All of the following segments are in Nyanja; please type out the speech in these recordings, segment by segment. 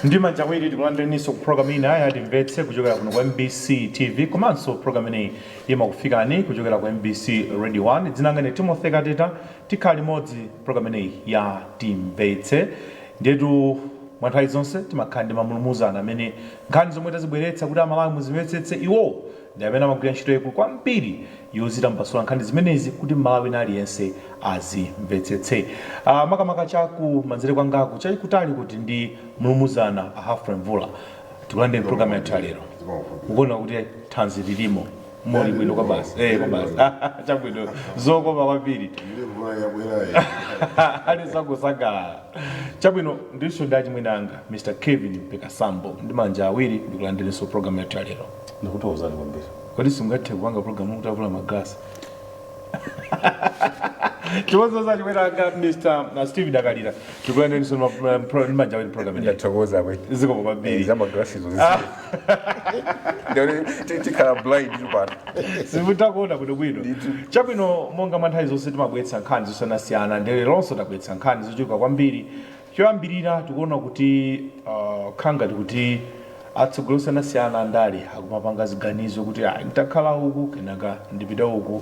Ndi manja awiri tikulandireninso ku program ina ya Timvetse kuchokera kuno ku MBC TV, komanso program ineyi imakufikani kuchokera ku MBC Radio 1. Dzina langa ndi Timothy Kateta. Tikhala limodzi program ineyi ya Timvetse. Ndetu mwa nthawi zonse timakhala ndi mamulumuzana amene nkhani zomwe tazibweretsa kuti Amalawi muzimvetsetse, iwo ndi amene amagwira ntchito yaikulu kwambiri yozitambasula nkhani zimenezi kuti Mmalawi wina aliyense azimvetsetse. Makamaka chaku manzere kwangaku chachikutali kuti ndi mulumuzana a Humphrey Mvula. Tikulandeni program yathu ya lero. Mukuona kuti thanzi lilimo, muli bwino kwa basi, kwa basi. Chabwino, zokoma kwambiri. Mvula yabwerayi. Ali sangosangalala. Chabwino, ndinso ndi achimwene anga Mr Kevin Mpekasambo. Ndi manja awiri ndikulandirenso program yathu ya lero. Ndikuthokozani kwambiri. Kodi simungathe kupanga program mutavula maglasi? Chimodzi achimwene anga Mr Steve Dakalira, tikulandirenso ndi manja awiri program ineyi. Ndathokoza kwe. Zikomo kwambiri. Zamaglasizo zisi tikhala blind pano. Simutakuona bwinobwino. Chabwino, monga mwa nthawi zonse timabweretsa nkhani zosiyanasiyana, ndi leronso tabweretsa nkhani zochuluka kwambiri. Choyambirira, tikuona kuti khangati kuti atsogoleri osiyanasiyana andale akumapanga ziganizo kuti ah, nditakhala uku, kenaka ndipita uku.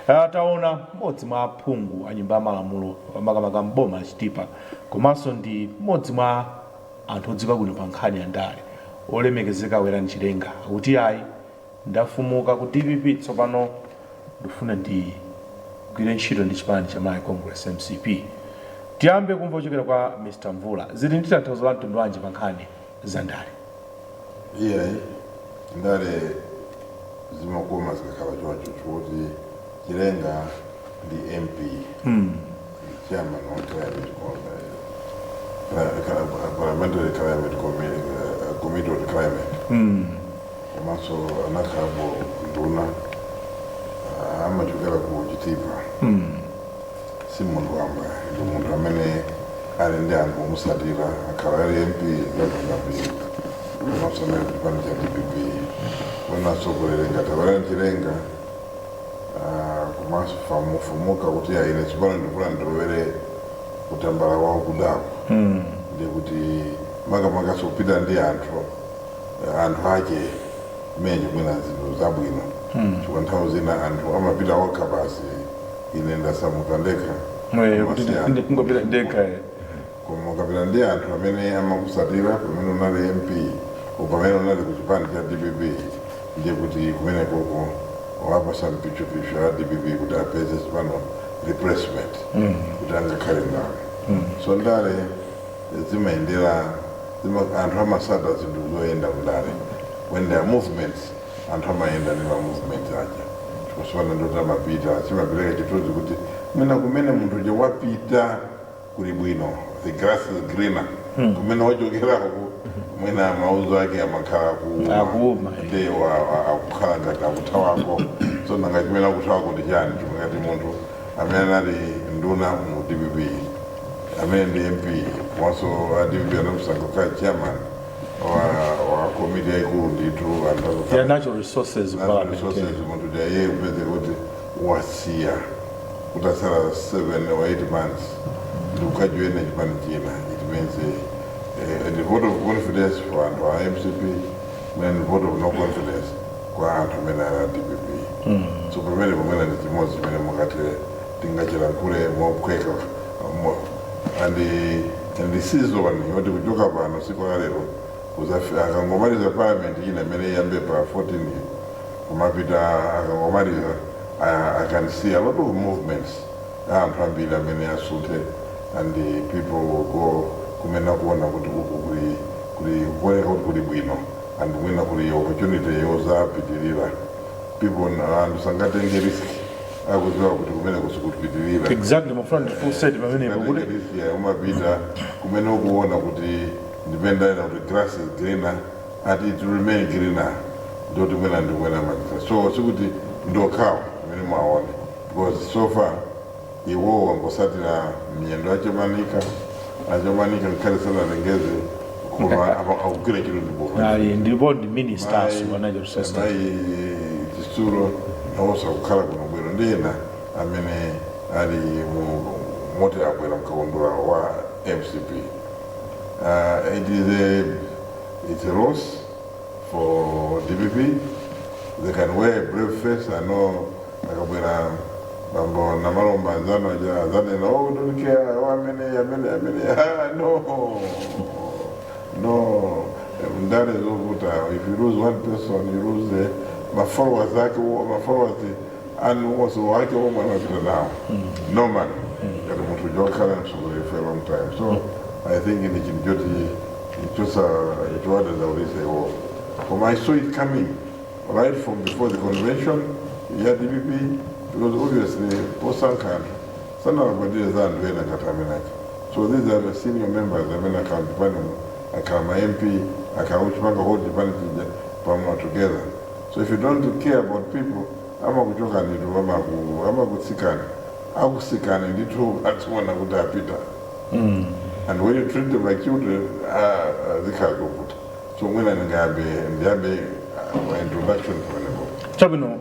Taona mmodzi mwa aphungu a Nyumba ya Malamulo, makamaka mboma Chitipa, komanso ndi mmodzi mwa anthu odziwika bwino pa nkhani ya ndale, olemekezeka Werani Chilenga, akuti ayi, ndafumuka ku DPP, tsopano ndifuna ndigwire ntchito ndi chipani cha Malawi Congress, MCP. Tiyambe kumva kuchokera kwa Mr Mvula, zili ndi tanthauzo la mtundu wanji pa nkhani za ndale? Iyayi, ndale zimakoma zikakhala choncho, chikuti Chilenga ndi MP, chairman wa parliamentary climate committee, committee on climate, komanso anakhalapo nduna, amachokera ku Chitipa. Si munthu wamba, ndi munthu amene ali ndi anthu omusatira. Akhala ali MP zaka zambiri, komanso anali kuchipani cha DPP. Wanatsogoleri ngati a Werani Chilenga, komanso famufumuka kuti aine tsopano ndikufuna ndilowere kutambala wawo kudako, ndikuti makamakaso kupita ndi anthu, anthu ake menje mwina zinthu zabwino, chifukwa nthawi zina anthu amapita okha basi, ine ndasamuka ndekha. Kuti Amasiyana. Ndingopita ndekha. Koma ukapita ndi anthu amene amakusatira pamene unali MP o pamene unali ku chipani cha DPP, ndiye kuti kumene koko wapasa mpichopicho a DPP kuti apeze tsopano replacement kuti angakhale ndale. So ndale zimayendera anthu amasata zinthu zoyenda mndale. When there are movements, anthu amayenda ndi ma movement aja. Chifukwa ndoti amapita, chimapereka chithunzi kuti mwina kumene munthu uja wapita kuli bwino, the grass is greener. Kumene wachokerako mwina mauzo ake amakhala akuuma. Akuuma. Ndi akukhala ngati akuthawako. So nanga chimene akuthawako ndi chani? Chifukwa ngati munthu amene anali nduna mu DPP, amene ndi MP, komanso a DPP anamusankha kukhala chairman wa komiti yayikulu ndithu, anthu ya natural resources natural parliament resources, munthu iye kupezeka kuti wasiya kutasala 7 or 8 months ndikukajoina chipani china, it means the vote of confidence for anthu a MCP and vote of no confidence kwa anthu amene ali a DPP. So pamene pomwena ndi chimodzi chimene mukati tingachilankhule mophweka and the season yoti kuchoka pano siku la lero akangomaliza parliament ina imene iyambe pa 14 kumapita, akangomaliza, I can see a lot of movements, anthu ambiri amene asunthe, and the people will go kumene akuona kuti uku kuli kuoneka kuti kuli bwino and mwina kuli opportunity yozapitirira. People, anthu sangatenge risk akudziwa kuti kumene kusikupitirira. Exactly, mafuna ndifunsedi pamenepo kuti risk ya umapita kumene ukuona kuti ndipendana kuti grass is greener, ati it will remain greener, ndoti mwina ndikumene amachita. So sikuti ndokhawo amene mwaone, because so far iwo wangosatira miyendo achomanika achomanika, ngakhale sanalengeze, koma akugwira ntchito ndi boma. Ayi, ndipo ndi ministers wa natural resources. Mayi Chitsulo nawonso akukhala kuno bwino, ndi ena amene ali mu moti abwera mkaundula wa MCP. It is a It's a loss for DPP. They can wear a brave face. I know akabwera bambo Namalomba anzano aja azanena, "Oh, don't care, oh, amene amene amene." Ah, no, ndale zovuta. If you lose one person, you lose the ma followers ake, ma followers anu onse wake omwe amapita nawo normally ngati munthu uja wakhala mtsogoleri for a long time. So I think ndi chinthu choti chosa chowadandaulisa iwo, koma I saw it coming right from before the convention ya DPP, because obviously posankha anthu sanalabadire za anthu ena ngati amenachi. So these are the senior members amene akhala mchipani, akhala ma MP, akhala kuchipanga hold chipani chija pamwe together. So if you don't care about people, amakuchoka ndithu, amakutsikani, akusikani ndithu ationa kuti apita. And when you treat them like children, zikhala zovuta. So mwina ndingayambe ndiyambe my introduction pamenepo. Chabwino,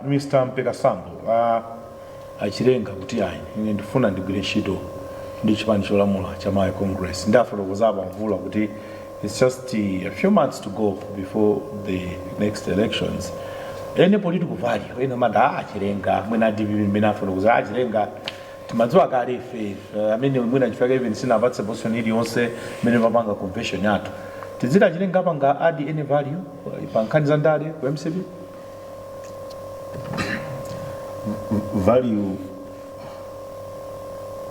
Mr Mpekasambo, achilenga kuti ayi, ine ndifuna ndigwire ntchito ndi chipani cholamula cha Malawi Congress. Ndafotokozapo Mvula kuti it's just a few months to go before the next elections. Ene political value ena manda achilenga mwina DPP mmene afotokoza achilenga timadziwa kale ife, amene mwina chifukwa even sinapatse position iliyonse mmene mapanga convention yathu. Tiziti achilenga apanga add any value pa nkhani za ndale ku MCP?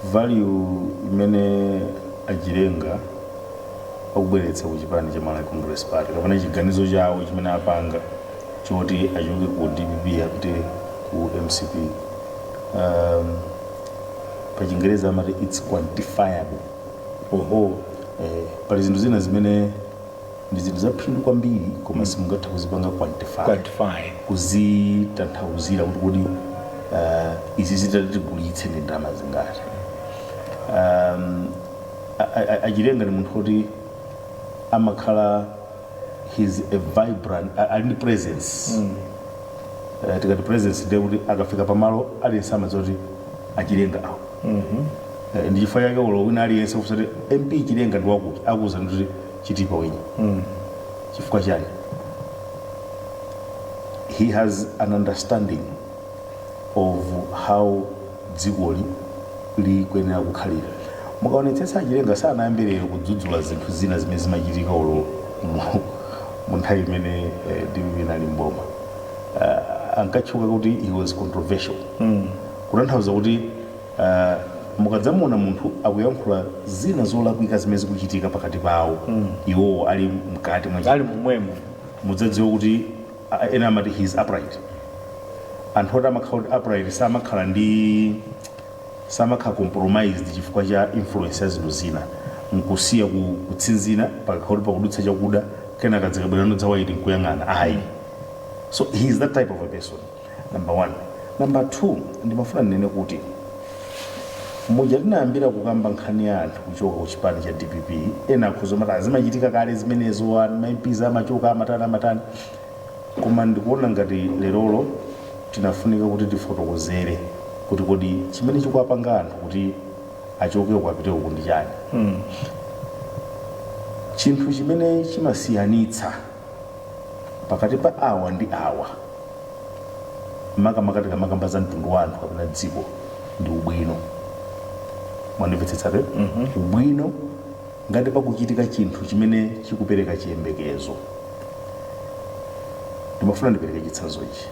Value imene achilenga akubweretsa ku chipani cha Malawi Congress Party, kapena chiganizo chawo chimene apanga choti achoke ku DPP apite ku MCP, pa Chingereza amati it's quantifiable. Oho. Pali zinthu zina zimene ndi zinthu zaphindu kwambiri, koma simungatha kuzipanga quantify, quantify, kuzitanthauzira kuti izi zitatigulitse ndi ndalama zingati. Achilenga ndi munthu woti amakhala, he's a vibrant, ali ndi presence. Tikati presence, ndiye kuti akafika pamalo aliyense amadziwa kuti achilenga awo. Ndi chifukwa chake ulo wina aliyense kusati MP Chilenga ndi wakuti, akuwuza kuti Chitipa wenye. Chifukwa chani? He has an understanding of how dzikoli likuyenera kukhalira. Mukaonetsetsa, achilenga sanayambirere kudzudzula zinthu zina zimene zimachitika ulo mu nthawi imene DPP inali mboma. Ankatchuka kuti he was controversial, kutanthauza kuti mukadzamuona munthu akuyankhula zina zolakwika zimene zikuchitika pakati pawo, iwowo ali mkati mwa ali momwemo, mudzadziwa kuti ena amati he is upright. Anthu oti amakhala kuti upright samakhala ndi samakhala compromised chifukwa cha influence ya zinthu zina, nkusiya kutsinzina pakakhala kuti pakudutsa chakuda, kenaka dzikabwera ndodza white nkuyang'ana, ayi. So he is that type of a person, number one. Number two, ndimafuna ndinene kuti muja tinayambira kukamba nkhani ya anthu kuchoka ku chipani cha DPP, ena akhuza mati azimachitika kale zimenezo, anthu ma MPs amachoka, amatani amatani, koma ndikuona ngati lerolo tinafunika kuti tifotokozere kuti kodi chimene chikuwapanga anthu kuti achoke uku apite uku ndi chani. Chinthu chimene chimasiyanitsa pakati pa awa ndi awa, makamaka tikamakamba za mtundu wa anthu kapena dziko, ndi ubwino. Mwandimvetsetsabe? Ubwino, ngati pakuchitika chinthu chimene chikupereka chiyembekezo. Ndimafuna ndipereke chitsanzo ichi.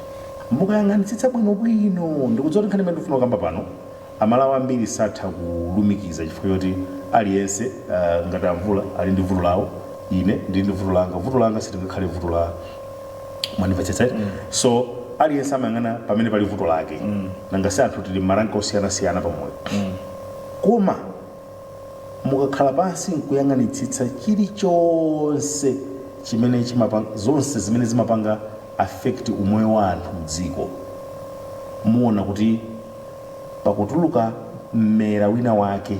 Mukayang'anitsitsa bwinobwino, ndikudziwa kuti nkhani imene ndikufuna kukamba pano Amalawi ambiri satha kulumikiza, chifukwa choti aliyense, ngati amvula ali ndi vuto lawo, ine ndili ndi vuto langa, vuto langa silingakhale vuto la, mwandimvetsetsa? So aliyense amayang'ana pamene pali vuto lake. Nanga si anthu tili m'ma rank osiyanasiyana pamoyo? Koma mukakhala pansi nkuyang'anitsitsa chilichonse chimene chimapanga, zonse zimene zimapanga affect umoyo wa anthu mdziko, muona kuti pakutuluka mmera wina wake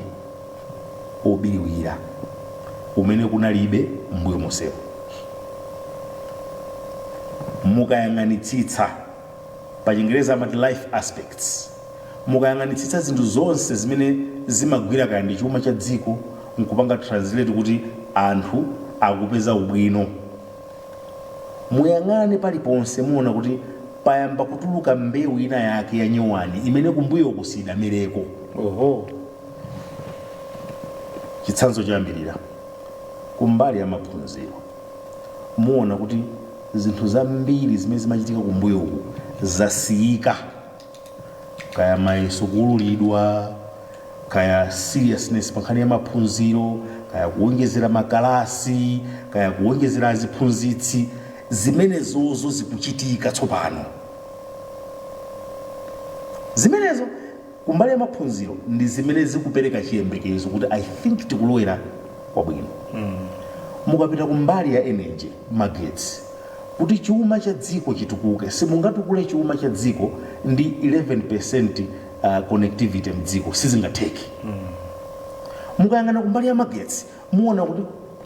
obiriwira umene kunalibe mbuyo monsewo. Mukayang'anitsitsa, pa Chingereza amati life aspects, mukayang'anitsitsa zinthu zonse zimene zimagwira kaya ndi chuma cha dziko nkupanga translate kuti anthu Akupeza ubwino. Muyang'ane paliponse, muona kuti payamba kutuluka mbewu ina yake ya nyowani imene kumbuyo kusidamereko. Chitsanzo choyambirira, kumbali ya maphunziro, muona kuti zinthu zambiri zimene zimachitika kumbuyoku zasiyika, kaya mayeso kuululidwa, kaya seriousness pa nkhani ya maphunziro, kaya kuwonjezera makalasi, kaya kuwonjezera aziphunzitsi. Zimenezozo zikuchitika tsopano. Zimenezo kumbali ya maphunziro ndi zimene zikupereka chiyembekezo kuti I think tikulowera kwabwino. Mukapita kumbali ya energy, magetsi, kuti chuma cha dziko chitukuke, simungatukule chuma cha dziko ndi 11% connectivity mdziko, sizingatheke. Mukayang'ana kumbali ya magetsi, muona kuti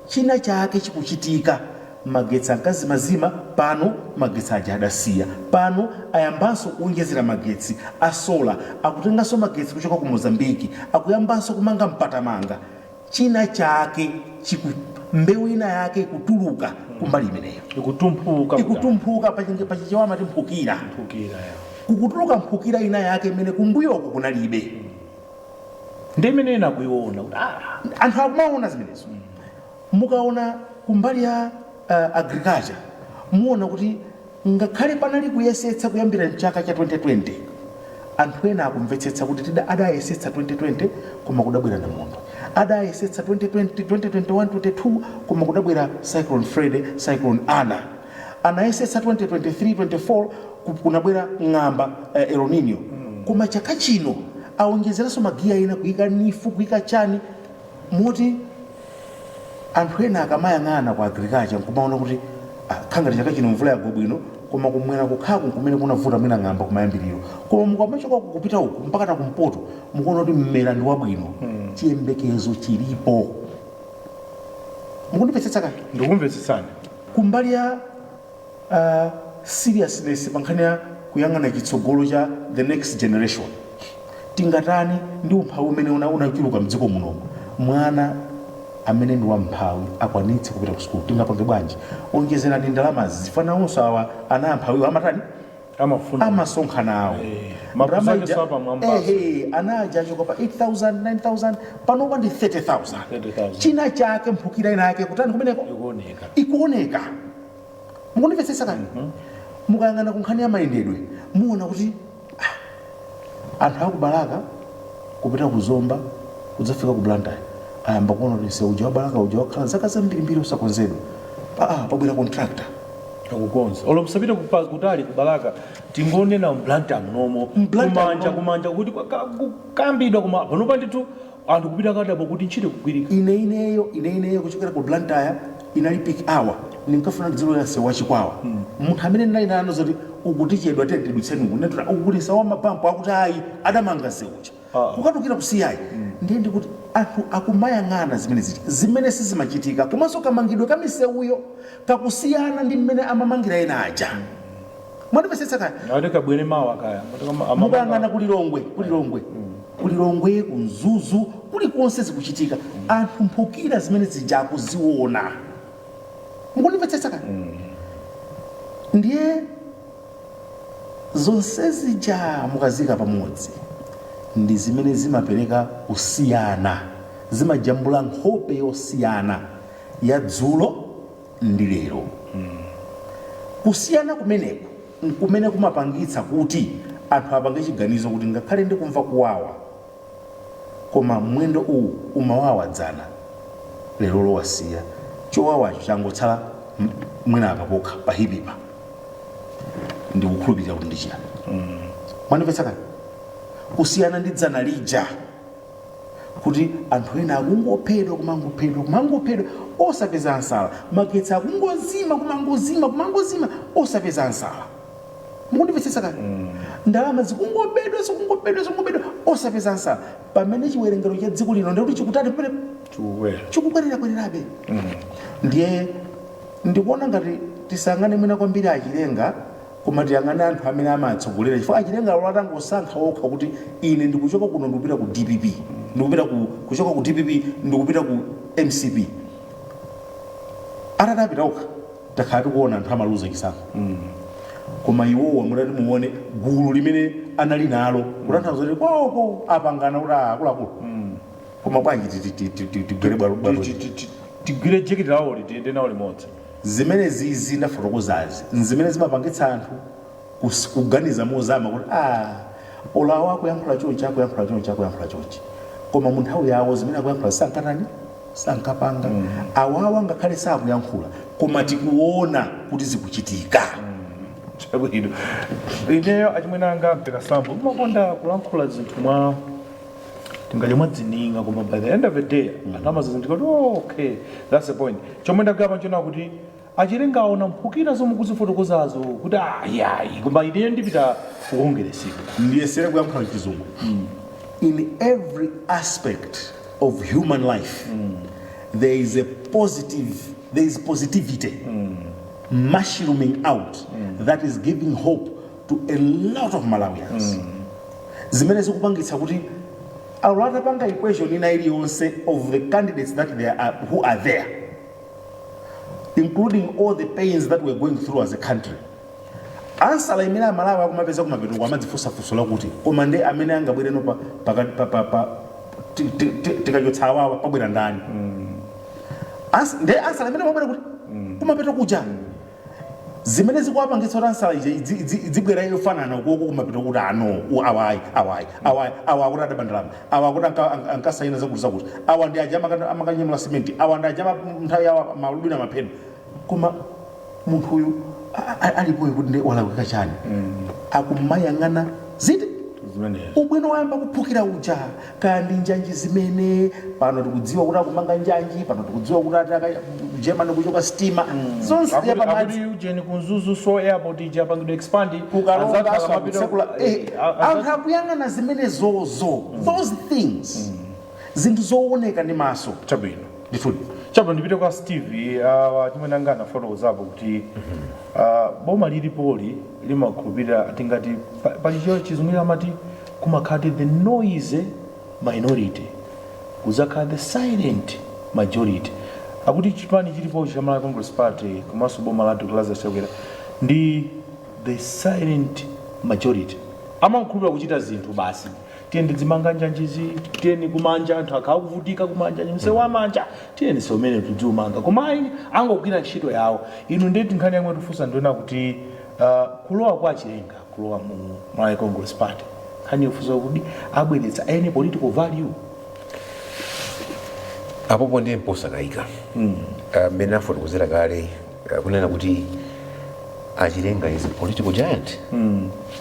china chake chikuchitika. Magetsi ankazimazima, pano magetsi aja adasiya. Pano ayambanso kuonjezera magetsi a solar, akutenganso magetsi kuchoka ku Mozambiki, akuyambanso kumanga Mpatamanga. China chake chiku mbewu ina yake ikutuluka kumbali imeneyo. Ikutumphuka. Ikutumphuka, pachichewa amati mphukira. Mphukira, ya. Kukutuluka mphukira ina yake imene kumbuyoko kunalibe. Ndi imene inakuiona kuti Anthu akumaona zimenezo. Mukaona kumbali ya agriculture, muona kuti ngakhale panali kuyesetsa kuyambira mchaka cha 2020, anthu ena akumvetsetsa kuti tida adayesetsa 2020 koma kudabwera namondwe, adayesetsa 2020, 2021, 22 koma kudabwera Cyclone Freddy, Cyclone Ana, anayesetsa 2023, 24 kunabwera ng'amba, El Nino. Koma chaka chino awonjezeranso magiya ena, kuyika NEEF, kuyika chani, moti anthu ena akamayang'ana ku agriculture nkumaona kuti khangati chaka chino mvula yagwa bwino, koma kumwera kukhaku kumene kunavuta, mwina ng'amba kumayambiriro, koma mukamachoka uku kupita uku mpaka na kumpoto, mukuona kuti mmera ndi wabwino. Chiyembekezo chilipo. Mukundimvetsetsa kani? Ndikumvetsetsani. Kumbali ya seriousness pa nkhani ya kuyang'ana chitsogolo cha the next generation, tingatani ndi umphawi umene unachuluka mdziko munomu? Mwana amene ndi wamphawi akwanitse kupita ku sukulu, tingapange bwanji? Onjezerani ndalamazi, zifanawonso awa ana amphawiwo amatani? Amafuna. Amasonkhana awo. Maphunziro Ndalama ake sapamwamba. Ehe, ana aja achoka pa 8000, 9000, panopa ndi 30,000. 30,000. China chake, mphukira ina yake kutani kumeneko? Ikuoneka. Ikuoneka. Mukundimvetsetsa kani? Mukayang'ana ku nkhani ya mayendedwe, muona kuti anthu akubalaka kupita ku Zomba, kudzafika ku Blantyre, ayamba kuona kuti msewu uja wa Balaka uja wakhala zaka zambirimbiri usakonzedwa, pabwera contractor. Akukonza. Olo musapite kutali kubalaka, tingonena mBlantyre munomo. M'Blantyre kumanja munomo. Kumanja kuti kukambidwa, koma panopa ndithu anthu kupita kadabo kuti ntchito kugwirika. Ine ineyo kuchokera ku Blantyre, inali peak hour, ndinkafuna ndidzilowera msewu wachikwawa. Munthu amene ndinali nano zoti ukutichedwa, tiye tidutseni uku, ndinati ukuti msewu wa mapampo, akuti ayi, adamanga msewu uja. Kukatukira ku CI. Ndiye ndikuti anthu akumayang'ana zimene ziti zimene sizimachitika, komanso kamangidwe ka misewuyo kakusiyana ndi mmene amamangira ena aja. Mwandimvetsetsa kaya? Ati kabwere mawa kaya. Mukayang'ana kulilongwe, kulilongwe, kumzuzu, kulikonse zikuchitika. Anthu mphukira zimene zija akuziona. Mukundimvetsetsa kaya? Ndiye zonse zija mukazika pamodzi ndi zimene zimapereka kusiyana, zimajambula nkhope yosiyana ya dzulo ndi lero. Kusiyana kumeneku nkumene kumapangitsa kuti anthu apange chiganizo kuti ngakhale ndikumva kuwawa, koma mwendo uwu umawawa dzana, lero lowasiya chowawacho changotsala mwina apa pokha pahipipa, ndikukhulupirira kuti ndi chiyani. Mwandimvetsa kani? Kusiyana ndi dzana lija, kuti anthu ena akungophedwa, kumangophedwa, kumangophedwa, osapeza ansala, magetsi akungozima, kumangozima, kumangozima, osapeza ansala. Mukundimvetsetsa kani? Ndalama zikungobedwa, zikungobedwa, zikungobedwa, osapeza ansala, pamene chiwerengero cha dziko lino ndikuti chikutani pamene? Chikukwera. Chikukwerera-kwererabe. Ndiye ndikuona ngati tisayang'ane mwina kwambiri achilenga, koma tiyang'ane anthu amene amatsogolera, chifukwa achilenga alo atangosankha okha kuti ine ndikuchoka kuno ndikupita ku DPP, ndikupita ku kuchoka ku DPP ndikupita ku MCP. Atatapita okha, takhala tikuona anthu amaluza chisankho, koma iwowa mutati muone gulu limene anali nalo, kutanthauza kuti kwawoko apangana kuti akuluakulu, koma bwanji tigwere bwalo bwalo? Tigwire jeketi lawoli, tiyende nawo limodzi. Zimene zizi ndafotokozazi nzimene zimapangitsa anthu kuganiza mozama kuti olawo akuyankhula chonchi, akuyankhula chonchi, akuyankhula chonchi, koma mu nthawi yawo zimene akuyankhula sankatani, sankapanga. Awawa ngakhale sakuyankhula, koma tikuona kuti zikuchitika. Chabwino, ineyo achimwene anga mpeka sambo umakonda kulankhula zinthu mwa tingadya mwadzininga, koma by the end of the day anthu amazazindika kuti, oh, okay, that's the point. Chomwe ndagapa nchona kuti achilenga aona mphukira zomwe kuzifotokozazo kuti ayi, koma ineyo ndipita kukongeresiku. Ndiyesere kuyankhula Chizungu. In every aspect of human life there is a positive, there is positivity mushrooming out that is giving hope to a lot of Malawians, zimene zikupangitsa kuti alo atapanga equation ina iliyonse of the candidates that they are, who are there, including all the pains that we're going through as a country, answer imene Amalawi akumapeza kumapeto amadzifunsa funso lakuti, koma ndi amene angabwereno pa, pakati pa, pa, pa tikachotsa awawa, pabwera ndani? Nde answer imene mabwera kuti kumapeto kuja, zimene zikuwapangitsa kuti answer ija idzibwera yofanana ukoko kumapeto, kuti ano awayi, awayi, awayi, awa akuti adaba ndalama, awa akuti ankasaina zakuti zakuti, awa ndi aja amakanyamula simenti, awa ndi aja nthawi yawo malubino amaphedwa, koma munthu uyu alipoyo kuti ndi walakwika chani? Akumayang'ana ziti? Zimenezo. Ubwino wayamba kuphukira uja, kaya ndi njanji zimene pano tikudziwa kuti akumanga njanji, pano tikudziwa kuti ati Germany kuchoka sitima zonse yapamadzi. Akuti ujeni ku Mzuzu so airport ija pangidwa expand. Kukalonga. Anzathu akamapita- Akutsekula. Anthu akuyang'ana zimene zozo, those things, zinthu zooneka ndi maso. Chabwino. Ndithudi. Chabwino, ndipite kwa Steve. Chimwene anga anafotokozapo kuti boma lilipoli limakhulupirira tingati pali Chizungu amati kumakhala the noisy minority, kuzakhala the silent majority. Akuti chipani chilipo cha Malawi Congress Party komanso boma la Dr Lazarus Chakwera ndi the silent majority, amakhulupirira kuchita zinthu basi, tiyeni tidzimanga njanjizi, tiyeni kumanja anthu akhala kuvutika kumanja, msewu wamanja tiyeni se umene tidziumanga, koma ayi, angogwira ntchito yawo. Inu ndeti nkhani yamwe tifunsa ndiona kuti kulowa kwa Chilenga, kulowa mu Malawi Congress Party, nkhani yofunsa kuti abweretsa any political value? Apopo ndiye mposakayika. Mmene afotokozera kale, kunena kuti Achilenga is a political giant.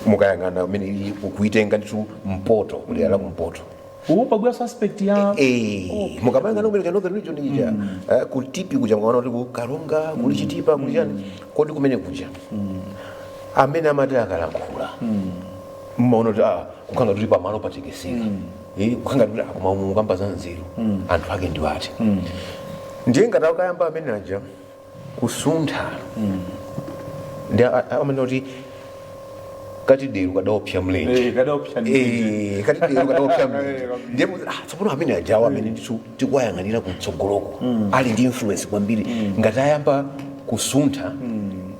Mukayang'ana mmene ili kuitenga ndithu mpoto, kudera la kumpoto. Uwo pagwira suspect ya Mukamayang'ana kumene cha Northern Region ija, kutipi kuja, mukaona kuti ku Karonga kuli Chitipa, kuli chani, kodi kumene kuja amene amati akalankhula mmaona kuti kukhala kuti pamalo patekeseka, kukhala kuti akoma mukamba za nzeru, anthu ake ndi ati? Ndiye ngati akayamba amene aja kusuntha, ndi amene kuti katideru kadaopsa mlenje. Kadaopsa mlenje. Katideru kadaopsa mlenje. Ndiye kuti tsopano amene ajawo amene ndithu tikuwayang'anira kutsogoloko ali ndi influence kwambiri, ngati ayamba kusuntha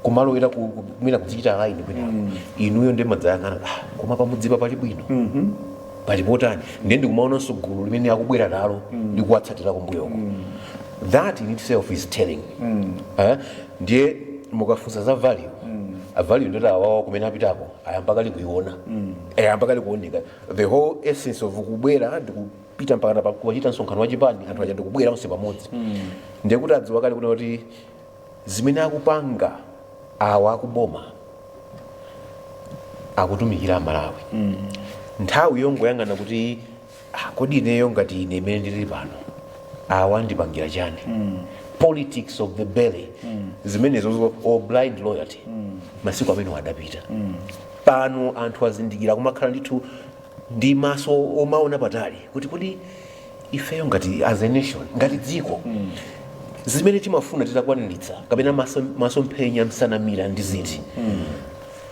kumalowera kumene kudzichita line kwinako, inuyo ndi madzayang'ana, koma pamudzipa pali bwino, pali potani? Ndiye ndikumaonanso gulu limene akubwera nalo ndikuwatsatira kumbuyoko. That in itself is telling. Ndiye mukafunsa za value, a value ndoti awawa kumene apitako ayamba kale kuiona, ayamba kale kuoneka. The whole essence of kubwera ndikupita mpaka kuwachita msonkhano wachipani, anthu aja ndikubwera onse pamodzi, ndiye kuti adziwa kale kuti zimene akupanga awa akuboma akutumikira Amalawi. Nthawi yongoyang'ana kuti kodi ineyo ngati ine imene ndili pano awa ndipangira chani, politics of the belly zimenezo or blind loyalty, masiku amene adapita. Pano anthu azindikira kumakhala ndithu ndi maso omaona patali kuti kodi ifeyo ngati as a nation, ngati dziko, zimene timafuna titakwaniritsa kapena masomphenya msanamira ndi ziti?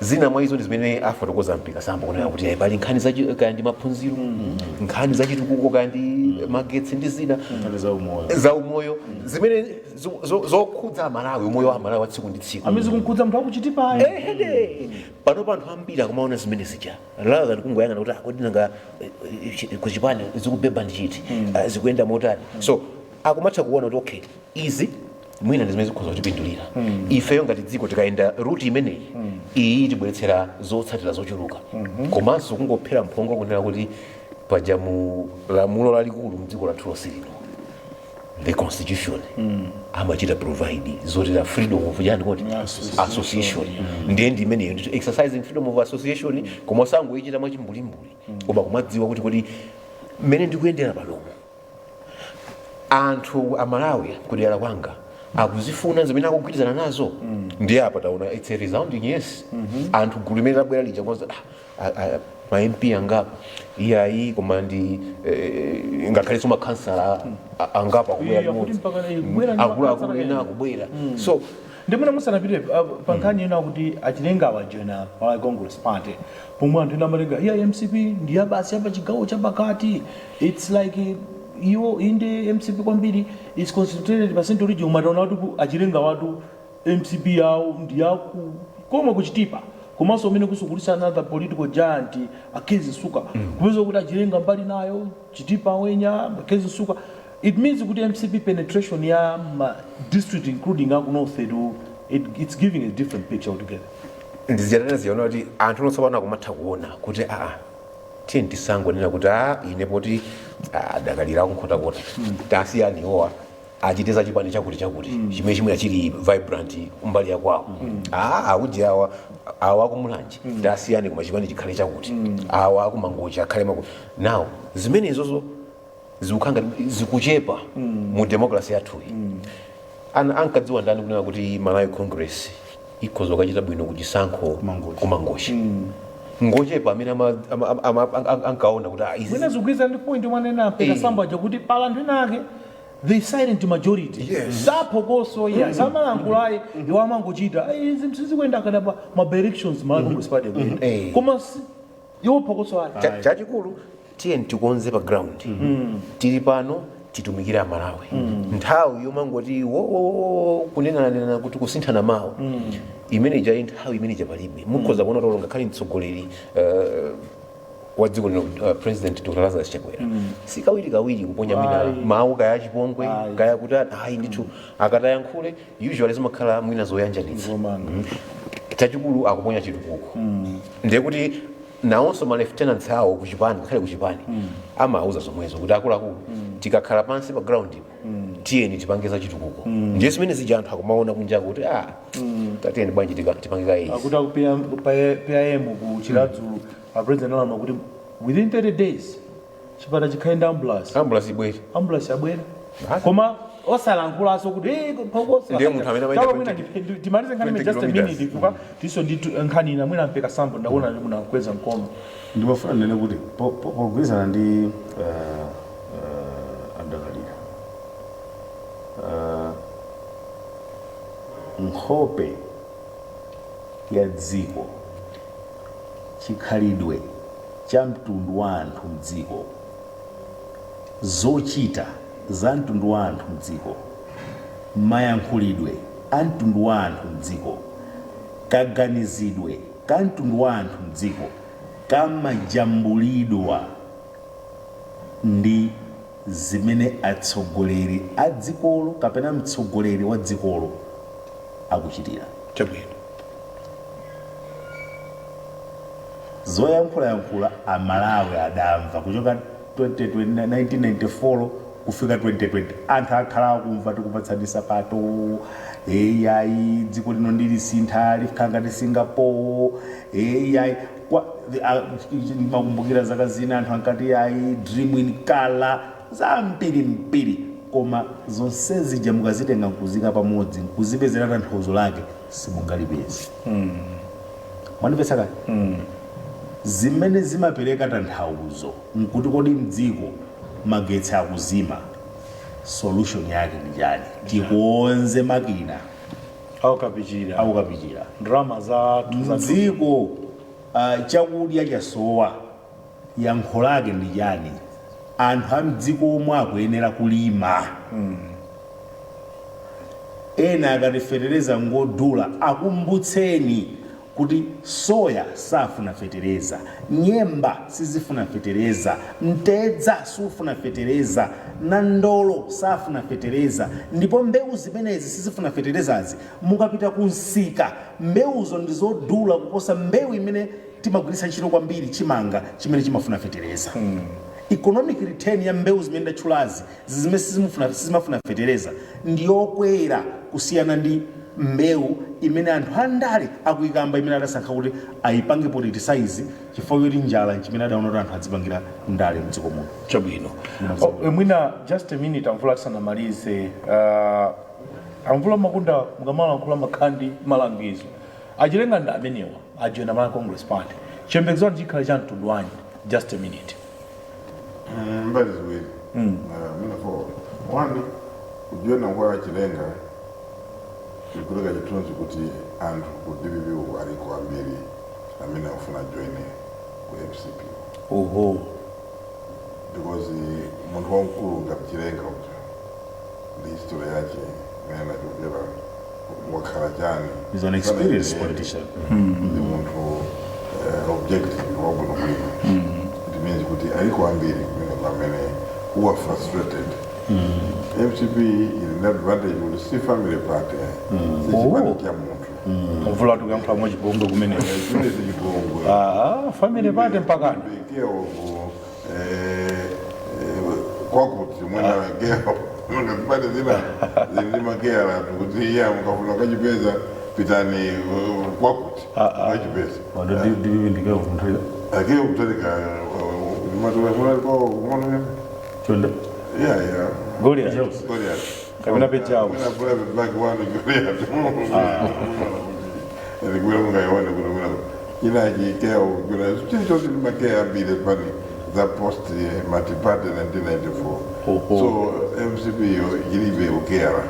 Zina mwa izo ndi zimene afotokoza mpika sambo kunena kuti pali nkhani za kaya ndi maphunziro, nkhani za chitukuko, kaya ndi magetsi ndi zina Nkhani za umoyo. Za umoyo zimene zokhudza Amalawi, umoyo wa Amalawi wa tsiku ndi tsiku. Amene zikumkhudza munthu akuchitipayo. Ehede, pano panthu ambiri akumaona zimene zija rather than kungoyang'ana kuti akodi nanga kuchipani zikubeba ndi chiti, zikuyenda motani. So akumatha kuona kuti okay, izi mwina ndi zimene zikhoza kutipindulira ifeyo ngati dziko tikayenda route imeneyi, iyi tibweretsera zotsatira zochuluka. Komanso kungophera mphongo kunena kuti paja mu lamulo lalikulu mdziko lathu lonse lino, the constitution, amachita provide zotera freedom of yani kuti association. Ndiye ndi imeneyo ndito exercising freedom of association, koma osangoyichita mwachimbulimbuli, koma kumadziwa kuti mmene ndikuyendera panomo anthu Amalawi kudera kwanga akuzifuna zimene akugwirizana nazo. Ndiye apa taona it's a resounding yes. Anthu gulu limene labwera lija kwanza, ma MP angapo iyayi, koma ndi ngakhalenso makhansala angapo akubwera Iya, kuti limodzi. Mpaka, kubwera ndi akuluakulu makhansala ena ena. akubwera, so Ndimuna musanapite pa nkhani ina kuti achilenga awajoina Malawi Congress Party, pomwe anthu ena amatenga iya MCP ndi yabasi yapa chigawo chapakati, it's like iwo inde MCP kwambiri is concentrated pa Central Region. Umataona kuti achilenga watu MCP yawo ndi yaku koma kuchitipa, komanso umene kusukulisa another political giant a Kezzie Msukwa, kupeza kuti achilenga mbali nayo Chitipa wenya Kezzie Msukwa, it means kuti MCP penetration ya ma district including aku north edu, it's giving a different picture altogether. Ndiziyatana ziyaona kuti anthu notsopano akumatha kuona kuti aa, tiye tisangonena kuti a ine poti adakalira kunkhotakota, tasiyani iwowa achite za chipani chakuti chakuti chimene chimwe chili vibrant kumbali yakwawo. Akuti awa awa akumulanje tasiyani, koma chipani chikhale chakuti, awa akumangochi akhale makuti. Now zimenezozo zikukhanga zikuchepa mu democracy yathuyi. Ana ankadziwa ndani kunena kuti Malawi Congress ikhoza kukachita bwino kuchisankho Kumangochi. Kumangochi ngochepa amene ankaona kuti izi Mwina zikugwirizana ndi point mwanena mpeka sambo aja kuti pala anthu ena ake, the silent majority, saphokoso iya, samalankhulayi, iwo amangochita. "Ai, izi sizikuyenda akadapa ma directions Malawi Congress Party akuyenda." Koma iwo phokoso ayi. Chachikulu tiye tikonze pa ground. Tili pano titumikire Amalawi. Nthawi yomangoti wo kunenananena kuti kusinthana mawu imene ija, nthawi imene ija palibe. Mukhoza kuona tolo ngakhale mtsogoleri wa dziko lino, President Dr Lazarus Chakwera, si kawiri kawiri kuponya mwina Ayi. mawu kaya chipongwe Ayi. kaya kuti ayi ndithu akatayankhule usually zimakhala mwina zoyanjanitsa. Zomanga. Chachikulu akuponya chitukuko. Ndiye kuti nawonso ma lieutenants awo kuchipani, ngakhale kuchipani amauza zomwezo kuti akuluakulu, tikakhala pansi pa ground ipo, tiyeni tipange za chitukuko. Ndiye zimene zija anthu akumaona kunja kuti tatiyeni bwanji tipange kayi. Akuti aku PIM ku Chiradzulu, a president alamula kuti within 30 days chipata chikhale ndi ambulance. Ambulance ibwere. Ambulance yabwera. Basi. Koma osalankhulaso kuti phokoso. Ndiye munthu amene amaenda Chalo mwina 20 timalize nkhani imene just a 20 minute kilometers. chifukwa tiso ndi nkhani ina. Mwina mpeka sambo, ndakuona ndi munakweza mkono. Ndimafuna ndinene kuti pogwirizana ndi adakalira, nkhope ya dziko, chikhalidwe cha mtundu wa anthu mdziko, zochita za mtundu wa anthu mdziko, mayankhulidwe a mtundu wa anthu mdziko, kaganizidwe ka mtundu wa anthu mdziko kamajambulidwa ndi zimene atsogoleri a dzikolo kapena mtsogoleri wa dzikolo akuchitira. Chabwino. Zoyankhulayankhula Amalawi adamva kuchoka 2020, 1994 kufika 2020, anthu akhala akumva tikupatsani sapato, eyayi dziko lino ndilisintha likhala ngati Singapore, eyayi makumbukira zaka zina anthu ankati ayi, dream in color, zambirimbiri. Koma zonsezi mukazitenga nkuzika pamodzi nkuzipezera tanthauzo lake, simungalipeze. Mwandipetsa kale? Zimene zimapereka tanthauzo nkuti kodi mdziko magetsi akuzima, solution yake ndi chani? Tikonze makina aukapichira aukapichira Drama za mdziko chakudya chasowa, yankho lake ndi chani? Anthu a mdziko omwe akuyenera kulima. Ena akati fetereza ngodula, akumbutseni kuti soya safuna fetereza, nyemba sizifuna fetereza, mtedza sufuna fetereza, nandolo safuna fetereza. Ndipo mbewu zimenezi sizifuna feterezazi, mukapita ku msika mbewuzo ndizodula kuposa mbewu imene timagwiritsa ntchito kwambiri, chimanga, chimene chimafuna fetereza. Economic return ya mbewu zimene ndatchulazi, zimene sizimafuna fetereza, ndiyokwera kusiyana ndi mbewu imene anthu andale akuyikamba, imene adasankha kuti ayipange politicize chifukwa choti njala nchimene adaona kuti anthu adzipangira ndale mdziko muno. Chabwino. Oh, mwina just a minute, Amvula, tisanamalize, Amvula Makunda, mukamalankhula makhandi malangizo achilenga ndi amenewa ajoina Malawi Congress Party, chiyembekezo chikhala cha mtundu wanji? Just a minute. Mbali ziwiri, mina four. One, kujoina kwa Chilenga ikupereka chithunzi kuti anthu ku DPP uku aliko ambiri amene akufuna join ku MCP, because munthu wamkulu ngati Chilenga uja ndi history yake imene anachokera, wakhala chani. He's an experienced politician. Ndi munthu objective, wabwinobwino. It means kuti aliko ambiri kumene amene who are frustrated. MCP ili ndi advantage kuti si family party, si chipani cha munthu. Amvula, tikuyankhula mwa chipongwe kumene. Chimene chipongwe. Ah, family party mpakana? Care of kwakuti mwina care ngazipande zina zili ndi makeyala anthu kuti iya, mukafuna kachipeza pitani kwakuti kachipeza. DPP ndikavunthira. Ake kutarika matola. Chonde. Yeah. Goliath. Goliath. Kapena Page House. Mwina private bank wanu Goliath. Ndikwera mungaione kuti mwina inachi care kuna chilichonse ndi makeya ambiri pani za post multi-party 1994. So MCP yo ilibe ukera,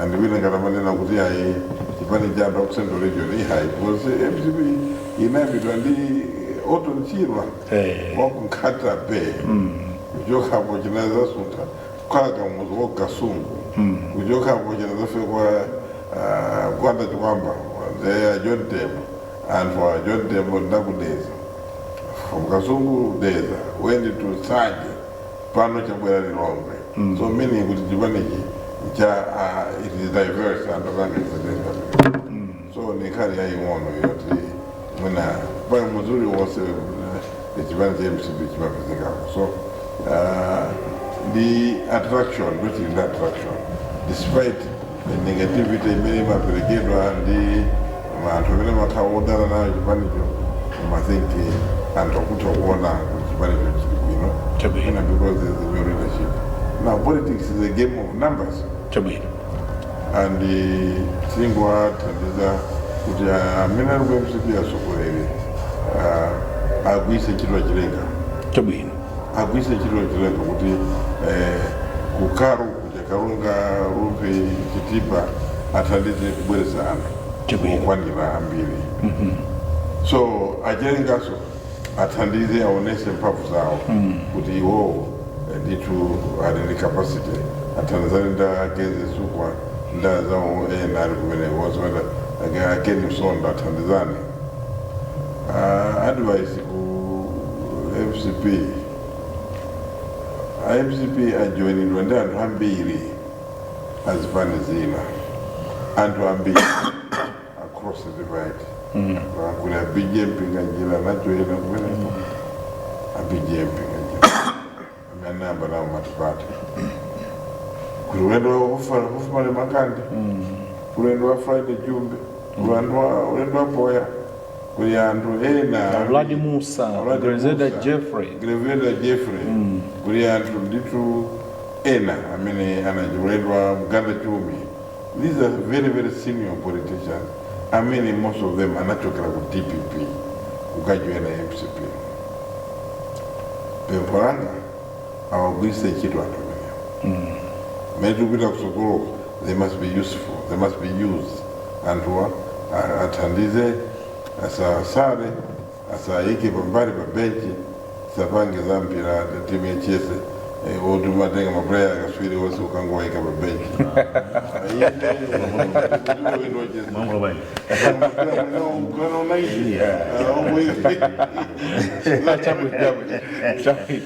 and wina ngati amanena kuti ayi, chipani cha anthu aku Central Region, ihayi, because MCP inayambidwa ndi Orton Chirwa waku Nkhata Bay. Kuchokapo chinazasuntha kukhala Kamuzu wa Kasungu. Kuchokapo chinazafika kwa Gwanda Chikwamba, nzeya John Tembo, anthu a John Tembo ndakudeza from Kasungu, Deza, went to Sanje, pano chabwera Lilongwe. So meaning kuti chipanichi cha it is diverse, anthu akangezetenga. So ni nkhani yaying'ono yoti mwina pali muzuli wonse chipani cha MCP chimapezekako. So the attraction, which is the attraction despite the negativity imene imaperekedwa ndi anthu amene makhala odana nayo chipanicho, koma I think anthu akutha kuona kuti chipanicho chili bwino. Chabwino. Mwina because there's a new leadership. Now politics is a game of numbers, and tingowathandiza kuti amene ali ku MCP atsogoleri agwiritse ntchito Achilenga. Agwiritse ntchito Achilenga kuti kukaru kuja, Kalunga, Rumphi, Chitipa, athandize kubweretsa anthu okwanira ambiri. So Achilengaso athandize, aonese mphamvu zawo kuti iwowo ndithu ali ndi capacity, athandizane ndi ageze sukwa ndazawo ena ali kumeneko onse akeni msonda, athandizane. Advice ku MCP: a MCP ajoinidwa ndi anthu ambiri azipani zina, anthu ambiri across the divide. Kuli a BJ Mpinganjira anajoina kumeneko, a BJ Mpinganjira amene anayamba nawo multiparty, kuli ulendo wa kufumale Makande, ulendo wa Friday Jumbe, ulendo wa Poya, kuli anthu ena. Vlad Musa. Vlad Griselda Musa. Jeffrey. Griselda Jeffrey. Kuli anthu ndithu ena amene anaji ulendo wa Mganda Chumi. These are very very senior politicians amene most of them anachokera ku DPP kukajoina MCP. Pempho langa, awagwiritse ntchito anthu amenewo mmene tikupita kutsogoloko. They must be useful, they must be used. Anthuwa athandize, asasale, asayike pambali pa benchi, sapange za mpira timu yachese. Oti umatenga maplayer akaswiri wose ukangowaika pabenchi. Mwangulo bwanji. Chabwino.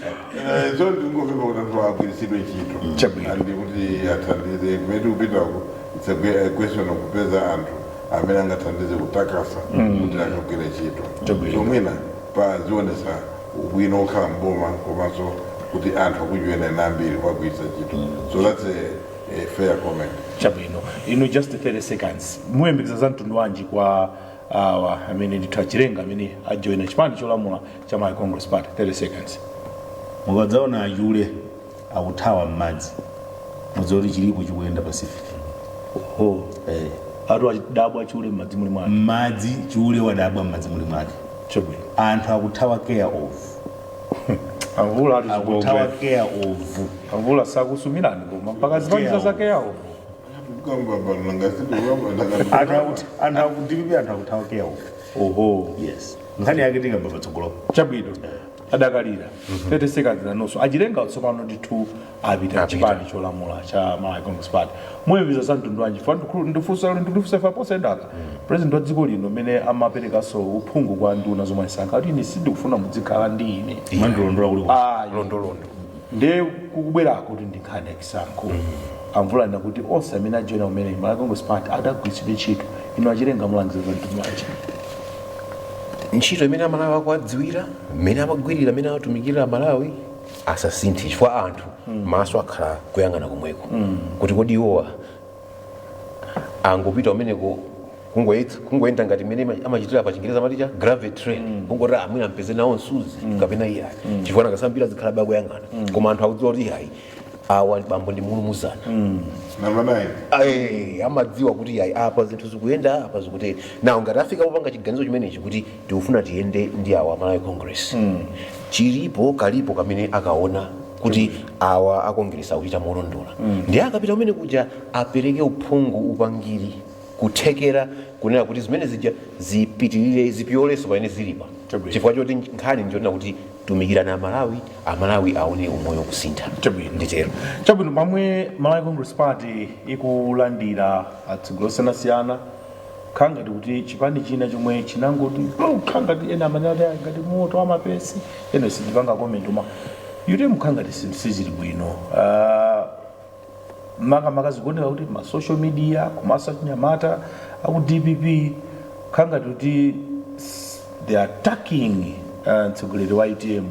So ndingopemba kuti anthu agwiritsidwe ntchito Chabwino. and kuti athandize kumene tikupitako. It's a question of kupeza anthu amene angathandize kutakasa kuti akagwire ntchito. Chabwino. So mwina pazionesa ubwino okhala mboma komanso kuti anthu akujiwena ambiri kwagwiritsa ntchito. So that's a fair comment. Chabwino. Inu, just 30 seconds, muyembekeza za mtundu wanji kwa awa amene ndithu achirenga amene ajoina chipani cholamula cha Malawi Congress Party? 30 seconds. Mukadzaona achule akuthawa m'madzi, mudziwe kuti chilipo chikuyenda Pacific. Oho. Eh. Atu adabwa achule m'madzi muli mwake? M'madzi, chule wadabwa m'madzi muli mwake. Chabwino. Anthu akuthawa care of. Amvula ati Akuthawa chipongwe. care of. Amvula sakusumirani koma mpaka zipaniza zake yawo. Anthu akuDPP, anthu akuthawa care of. Oho. Yes, nkhani yake tikamba patsogolopo. Chabwino, adakalira 30 seconds nanonso. Achirenga tsopano ndithu apita Apita. chipani cholamula cha Malawi Congress Party, muyembekeza za mtundu wanji? Fa ndifunsa, ndifunsa ife posendaka president wa dziko lino mmene amaperekanso uphungu kwa nduna zomwe asankha kuti ine sindikufuna muzikhala ndi ine. Mandilondola kuli. Ayi. Londolondo. Ndiye kukubwerako kuti ndi nkhani yachisankho, amvulana kuti onse amene ajoina kumene Malawi Congress Party adagwiritsidwe ntchito. Ino achirenga, mulangiza za mtundu wanji? Ntchito imene Amalawi akuadziwira, mmene amagwirira, mmene amatumikira Amalawi, asasinthe, chifukwa anthu maso akhala kuyang'ana komweko kuti kodi iwowa angopita kumeneko kungoyenda ngati mmene amachitira pa Chingereza amaticha gravy train, kungoti amwina mpeze nawo msuzi kapena iyayi, chifukwa nakasambira zikhala bakuyang'ana. Koma anthu akudziwa kuti iyayi, awa bambo ndi mulumuzana. Number 9. Ayi, amadziwa kuti ayi, apa zinthu zikuyenda, apa zikutere. Nawo ngati afika popanga chiganizo chimenechi kuti tikufuna tiyende ndi awa Malawi Congress, chilipo kalipo kamene akaona kuti awa akongress akuchita molondola, ndi akapita kumene kuja apereke uphungu, upangiri, kuthekera kunena kuti zimene zija zipitirire, zipiyolenso pamene zilipa. Chabwino. Chifukwa choti nkhani ndichonena kuti tumikirana Amalawi, Amalawi aone umoyo kusintha. Chabwino. Nditero. Chabwino. Pamwe Malawi Congress Party ikulandira atsogoleri osiyanasiyana, khangati kuti chipani china chomwe chinangoti oh, khangati ena amanati ngati moto wamapesi, ena sindipanga comment, uma UTM khangati zinthu sizili bwino. Makamaka zikuoneka kuti ma social media komanso achinyamata aku DPP khangati kuti they are attacking mtsogoleri wa UTM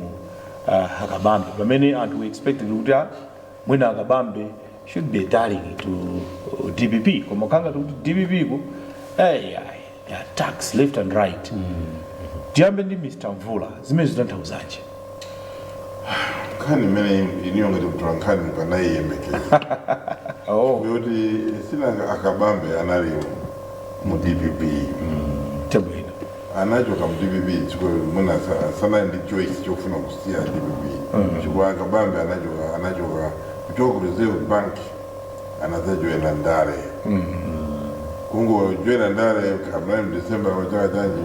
Akabambe, pamene anthu we expected kuti mwina Akabambe should be a darling to DPP, koma khangati kuti DPP ku hey, ay, attacks left and right. Tiyambe ndi Mr Mvula, zimene zitanthauzanji? Nkhani imene iniyo ngati kutola nkhani mukanayiyembekeza. Oh. Kuti sinanga Akabambe analiwo mu DPP? Chabwino. Anachoka mu DPP chiko mwina sanali ndi choice chofuna kusiya DPP, chifukwa Akabambe anachoka kuchoka ku Reserve Bank, anadzajoina ndale. Kungojoina ndale kapena mu December wa chaka chanji,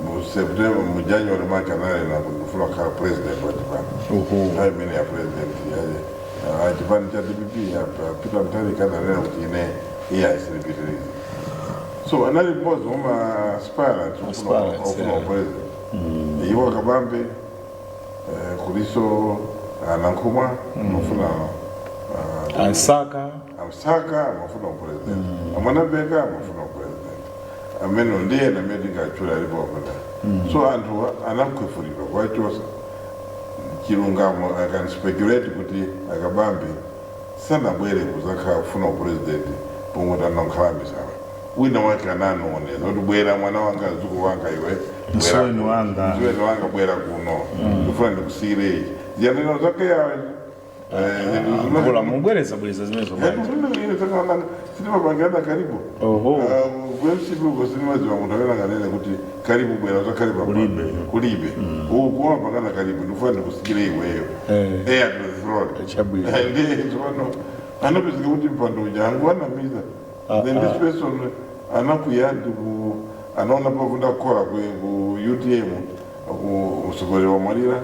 mu September, mu January mwake anali na kufuna kukhala president wa chipani. Nthawi imene ya president ya chipani cha DPP ya Peter Mutharika ananena kuti ine iye aisiripitiriza. So anali mmodzi wa ma aspirants Aspirants, ofuna yeah. upresident. Iwo Akabambe, kuliso Nankhumwa amafuna, Ansaka. Amsaka amafuna upresident, Amwanambeka amafuna upresident, amene ndiye amene tingachula alipo apanda. So anthu anakhwefulidwa kwachosa chilungamo. I can speculate kuti Akabambe sanabwere kuzakhala kufuna upresident pomwe tanakhala misala. Wina wake ananoneza kuti bwera mwana wanga, zuku wanga iwe, bwera. Msuweni wanga. Msuweni wanga, bwera kuno, ndifuna ndikusiyire ichi ziyaneno zake yawe. Mvula, mubwereza bwereza zimenezo bwanji? Sitimapangana karibu. Oho. KuMCP uko sinimadziwa munthu amene anganene kuti karibu, bwera uzakhale pa. Kulibe. Kulibe. Uku kumapangana karibu, ndifuna ndikusikire iweyo. Heir to the throne. Chabwino. Ndiye tsopano anapezeka kuti mpando uja angu anamiza. Then this person anakwiya ndiku anaona pavunda kukhola ku UTM, ku mtsogoleri wa mwalira.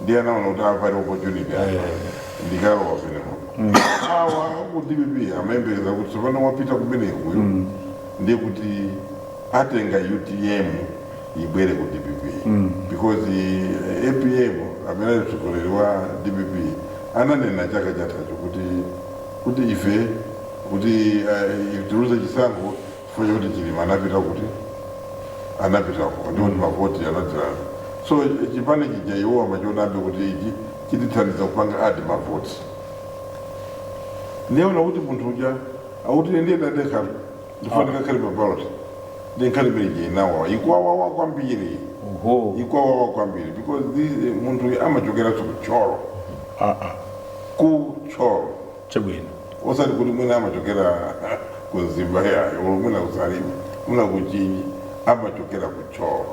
Ndiye anaona kuti apali opportunity apa, ndikalowa penepo. Awa ku DPP amayembekeza kuti tsopano wapita kumenekuyo, ndiye kuti atenga UTM ibwere ku DPP, because APM amene ali mtsogoleri wa DPP ananena chaka chathacho kuti ife kuti tiluze chisankho chifukwa chakuti Chilima anapita kuti anapitako, ndikuti mavoti anadzirana. So chipani chija iwo amachionabe kuti ichi chitithandiza kupanga add mavoti. Ndiyeona kuti munthu uja akuti ndiye ndadekha, ndifuna ndikakhale pa ballot, ndi nkhani imene inawawa, ikwawawa kwambiri. Ikwawawa kwambiri because this munthu uyu amachokeranso kuThyolo. KuThyolo. Osati kuti mwina amachokera ku Mzimba yayo, olo mwina kuSalima, mwina kuChinji, amachokera kuThyolo.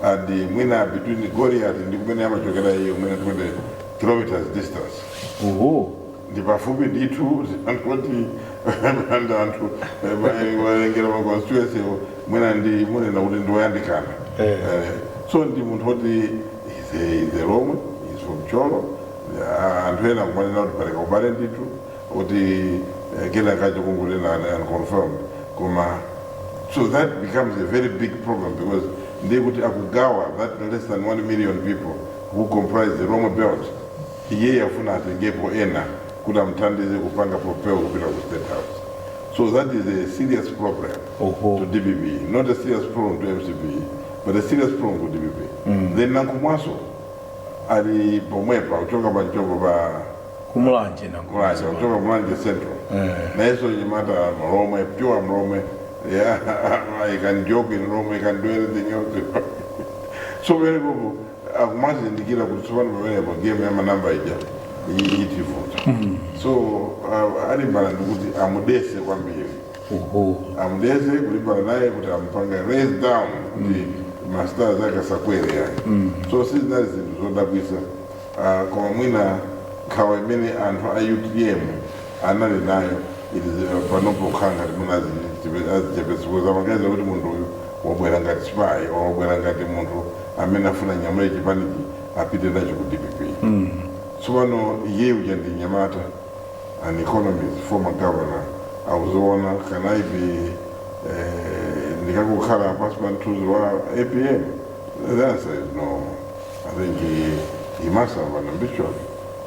And mwina between Goliath ndi kumene amachokera iyo, mwina 20 kilometers distance. Ndi pafupi ndithu. Anthu kuti ndi anthu walengera ma constituency, mwina ndi munena kuti ndiwoyandikana. So ndi munthu woti is a Lomwe, is from Thyolo. Anthu ena kumanena kuti paleka ubale ndithu kuti kena kacho kungunena unconfirmed, koma so that becomes a very big problem because ndiye kuti akugawa that less than 1 million people who comprise the Lomwe belt. Iye afuna atengepo ena kuti amthandize kupanga propel kupita ku State House. So that is a serious problem to DPP, not a serious problem to MCP, but a serious problem to DPP. Then Nankhumwaso ali pomwepa, kuchoka panchombo pa kuMulanje. Mulanje, kuchoka Mulanje Central. Nayeso nyamata Mlomwe, pure Mlomwe. Yeah, I can joke in Lomwe, I can do anything else. So pamenepopo akumazindikira kuti tsopano pamenepo game ya manamba ija itivuta. So alimbana ndikuti amudese kwambiri. Amudese, kulimbana naye kuti amupange raise down kuti ma stars ake asakwere yayi. So sizinali zinthu zodabwisa. Koma mwina nkhawa imene anthu a UTM anali nayo, it is panopo kukhala ngati mwina azichepetsa, because amaganiza kuti munthu uyu wabwera ngati spy or wabwera ngati munthu amene afuna nyamula chipanichi apite nacho ku DPP. Tsopano iye uja ndi nyamata, an economist, former governor, akuziona, can I be ndikakukhala pansi pa mthunzi wa APM? The answer is no. I think he must have an ambition,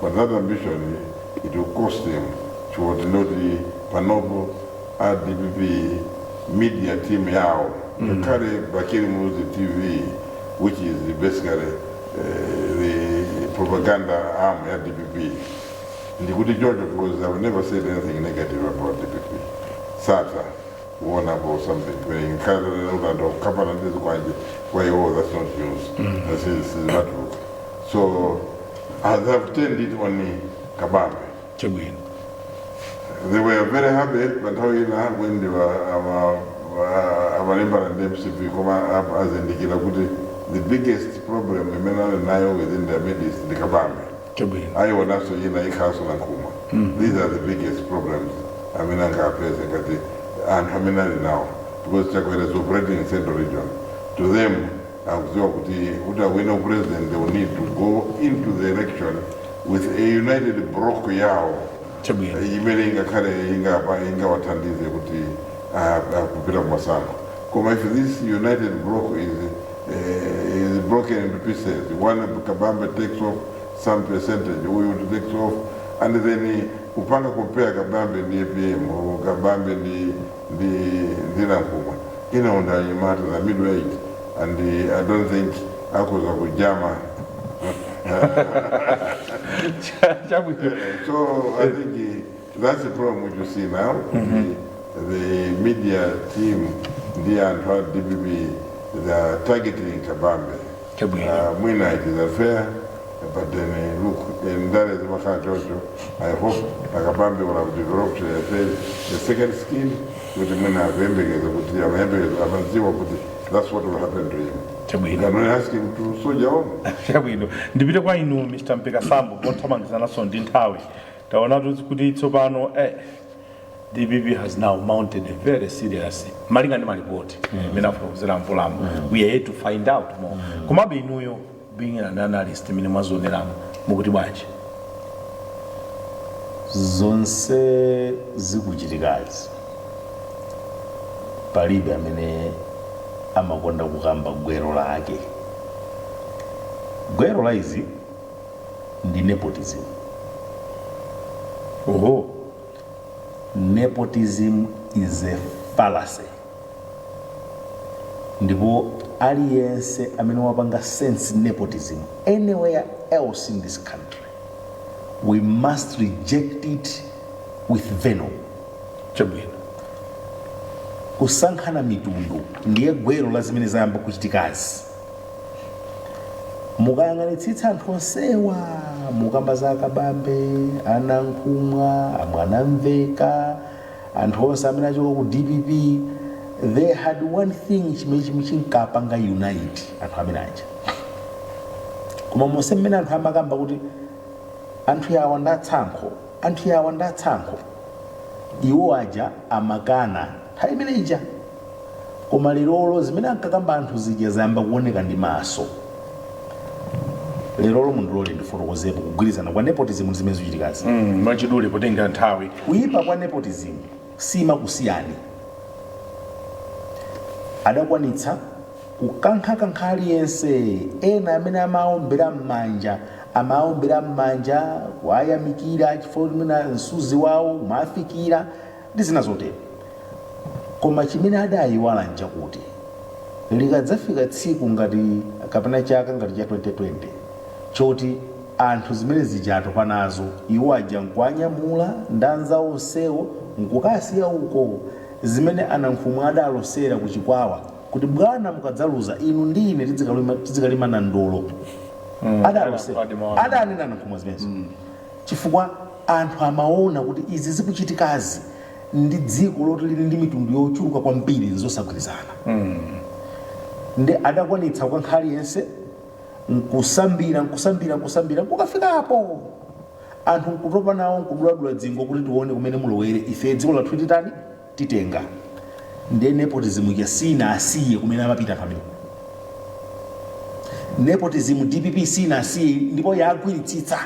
but that ambition, it will cost him chikuti ndoti panopo a DPP media team yawo, ngakhale Bakili Muluzi TV, which is basically the propaganda arm ya DPP, ndikuti choncho because I've never said anything negative about DPP, sata kuonapo something ngakhale kuti anthu akukapana ndizikwanje kwa iwo, that's not news, sizimatuluka. So they have turned it on Kabambe. They were very happy panthawi ina when they were amalimbana ndi MCP, koma azindikira kuti the biggest problem imene ali nayo within their midst ndi Kabambe. Ayionanso ina ikhalanso Nankhumwa. These are the biggest problems amene angapeze ngati anthu amene ali nawo, because Chakwera is operating in Central Region. To them, akudziwa kuti awine president, they will need to go into the election with a united block yawo imene ingakhale ingawathandize kuti kupita kumasankho. Koma if this united block is broken into pieces, one Kabambe takes off some percentage, uyu takes off, and then kupanga compare Kabambe ndi APM or Kabambe ndi Nankhumwa, inaunda anyamata the middle age, and I don't think akhoza kujama. So I think that's the problem which you see now. The media team, the anthu a DPP, they are targeting Kabambe. Mwina it is unfair, but then look, in that is Makana Jojo. I hope Kabambe will have developed a second skin kuti mwina akuyembekeza kuti amayembekeza amadziwa kuti that's what will happen to him. You can only ask him to soldier on. Chabwino, ndipite kwa inu Mr Mpekasambo, pothamangizananso ndi nthawi. Taonatu kuti tsopano DPP has now mounted a very serious, malinga ndi malipoti imene afotokozera mvulamo, we are yet to find out more. Komabe inuyo Being an analyst, imene mwazioneramo, mukuti bwanji? Zonse zikuchitikazi, palibe amene amakonda kukamba gwero lake. Gwero la izi ndi nepotism. Oho. Nepotism is a fallacy, ndipo aliyense amene wapanga sense nepotism anywhere else in this country, we must reject it with venom. Kusankhana mitundu ndiye gwero la zimene zayamba kuchitikazi. Mukayang'anitsitsa anthu onsewa, mukamba za Akabambe, Anankhumwa, Amwanamveka, anthu onse amene achoka ku DPP, they had one thing chimene chimwe chinkapanga unite anthu amene aja. Koma monse mmene anthu amakamba kuti anthu yawa ndatsankho, anthu yawa ndatsankho, iwo aja amakana nthawi imene ija. Koma lerolo zimene ankakamba anthu zija zayamba kuoneka ndi maso. Lerolo mundilole ndifotokozepo kugwirizana kwa nepotism ndi zimene zikuchitikazi. Mwachidule potenga nthawi. Kuyipa kwa nepotism, simakusiyani. Adakwanitsa kukankhakankha aliyense. Ena amene amaombera m'manja, amaombera m'manja kuwayamikira chifukwa kuti mwina msuzi wawo umafikira ndi zina zotero. Koma chimene adayiwala nchakuti likadzafika tsiku ngati kapena chaka ngati cha 2020, choti anthu zimene zija atopa nazo, iwo aja nkuanyamula ndi anzawo onsewo nkukasiya uko. Zimene Anankhumwa adalosera kuchikwawa kuti bwana, mukadzaluza inu ndi ine tidzikalima na ndolo, adalosera. Adanena Anankhumwa zimenezo chifukwa anthu amaona kuti izi zikuchitikazi ndi dziko loti lili ndi mitundu yochuluka kwambiri, nzosagwirizana. Ndi adakwanitsa kukankha aliyense, nkusambira, nkusambira, nkusambira, nkukafikapo anthu nkutopa nawo, nkuduladula dzingo kuti tione kumene mulowere, ife dziko lathu titani, titenga. Ndiye nepotism ija sina asiye kumene amapita pamene. Nepotism DPP sina asiye, ndipo yagwiritsitsa.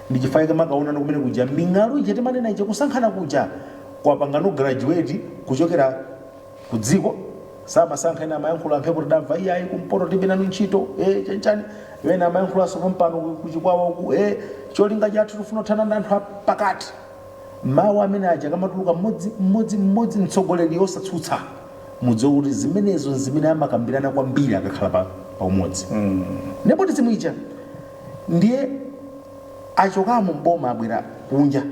Ndi chifukwa chake makaona kumene kuja ming'alu ija timanena ija, kusankhana kuja kwapangano graduate kuchokera ku dziko. Samasankha. Ena amayankhula mphepo, tidamva, iyayi, kumpoto tibe nanu ntchito, chanchani. Ena amayankhulanso pompano kuchikwawa uku, cholinga chathu tifuna kuthana ndi anthu apakati. Mawu amene aja kamatuluka mmodzi mmodzi mmodzi, mtsogoleri osatsutsa, mudziwe kuti zimenezo zimene amakambirana kwambiri akakhala pa umodzi. Nepotism ija ndiye achokamo mboma, abwera kunja.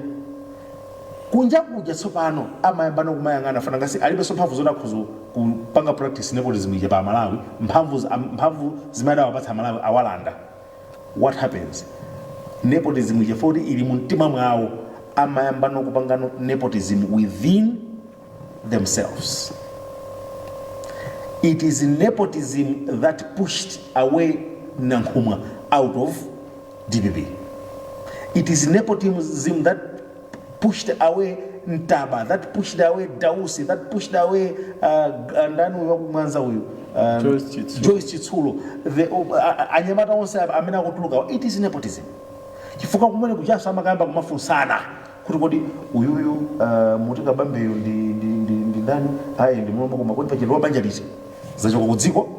Kunja kuja tsopano amayambana kumayang'ana fana ngasi alibenso mphamvu zoti akhoza kupanga practice nepotism ija pa Malawi. Mphamvu zimene adawapatsa Malawi awalanda. What happens? Nepotism ija foti ili mu mtima mwawo, amayambano kupangano nepotism within themselves. It is nepotism that pushed away Nankhumwa out of DPP. It is nepotism that pushed away Ntaba, that pushed away Dausi, that pushed away ndani uyu wakumwanza uyu, Joyce Chitsulo. Joyce Chitsulo, anyamata onse amene akutuluka. It is nepotism, chifukwa kumene kuchaso amakayamba kumafunsana kuti kodi uyuyu, muti Kabambeyu ndi ndani? Ayi, ndi mulombo. Koma kodi pachendo wabanja liti? Zachoka ku dziko,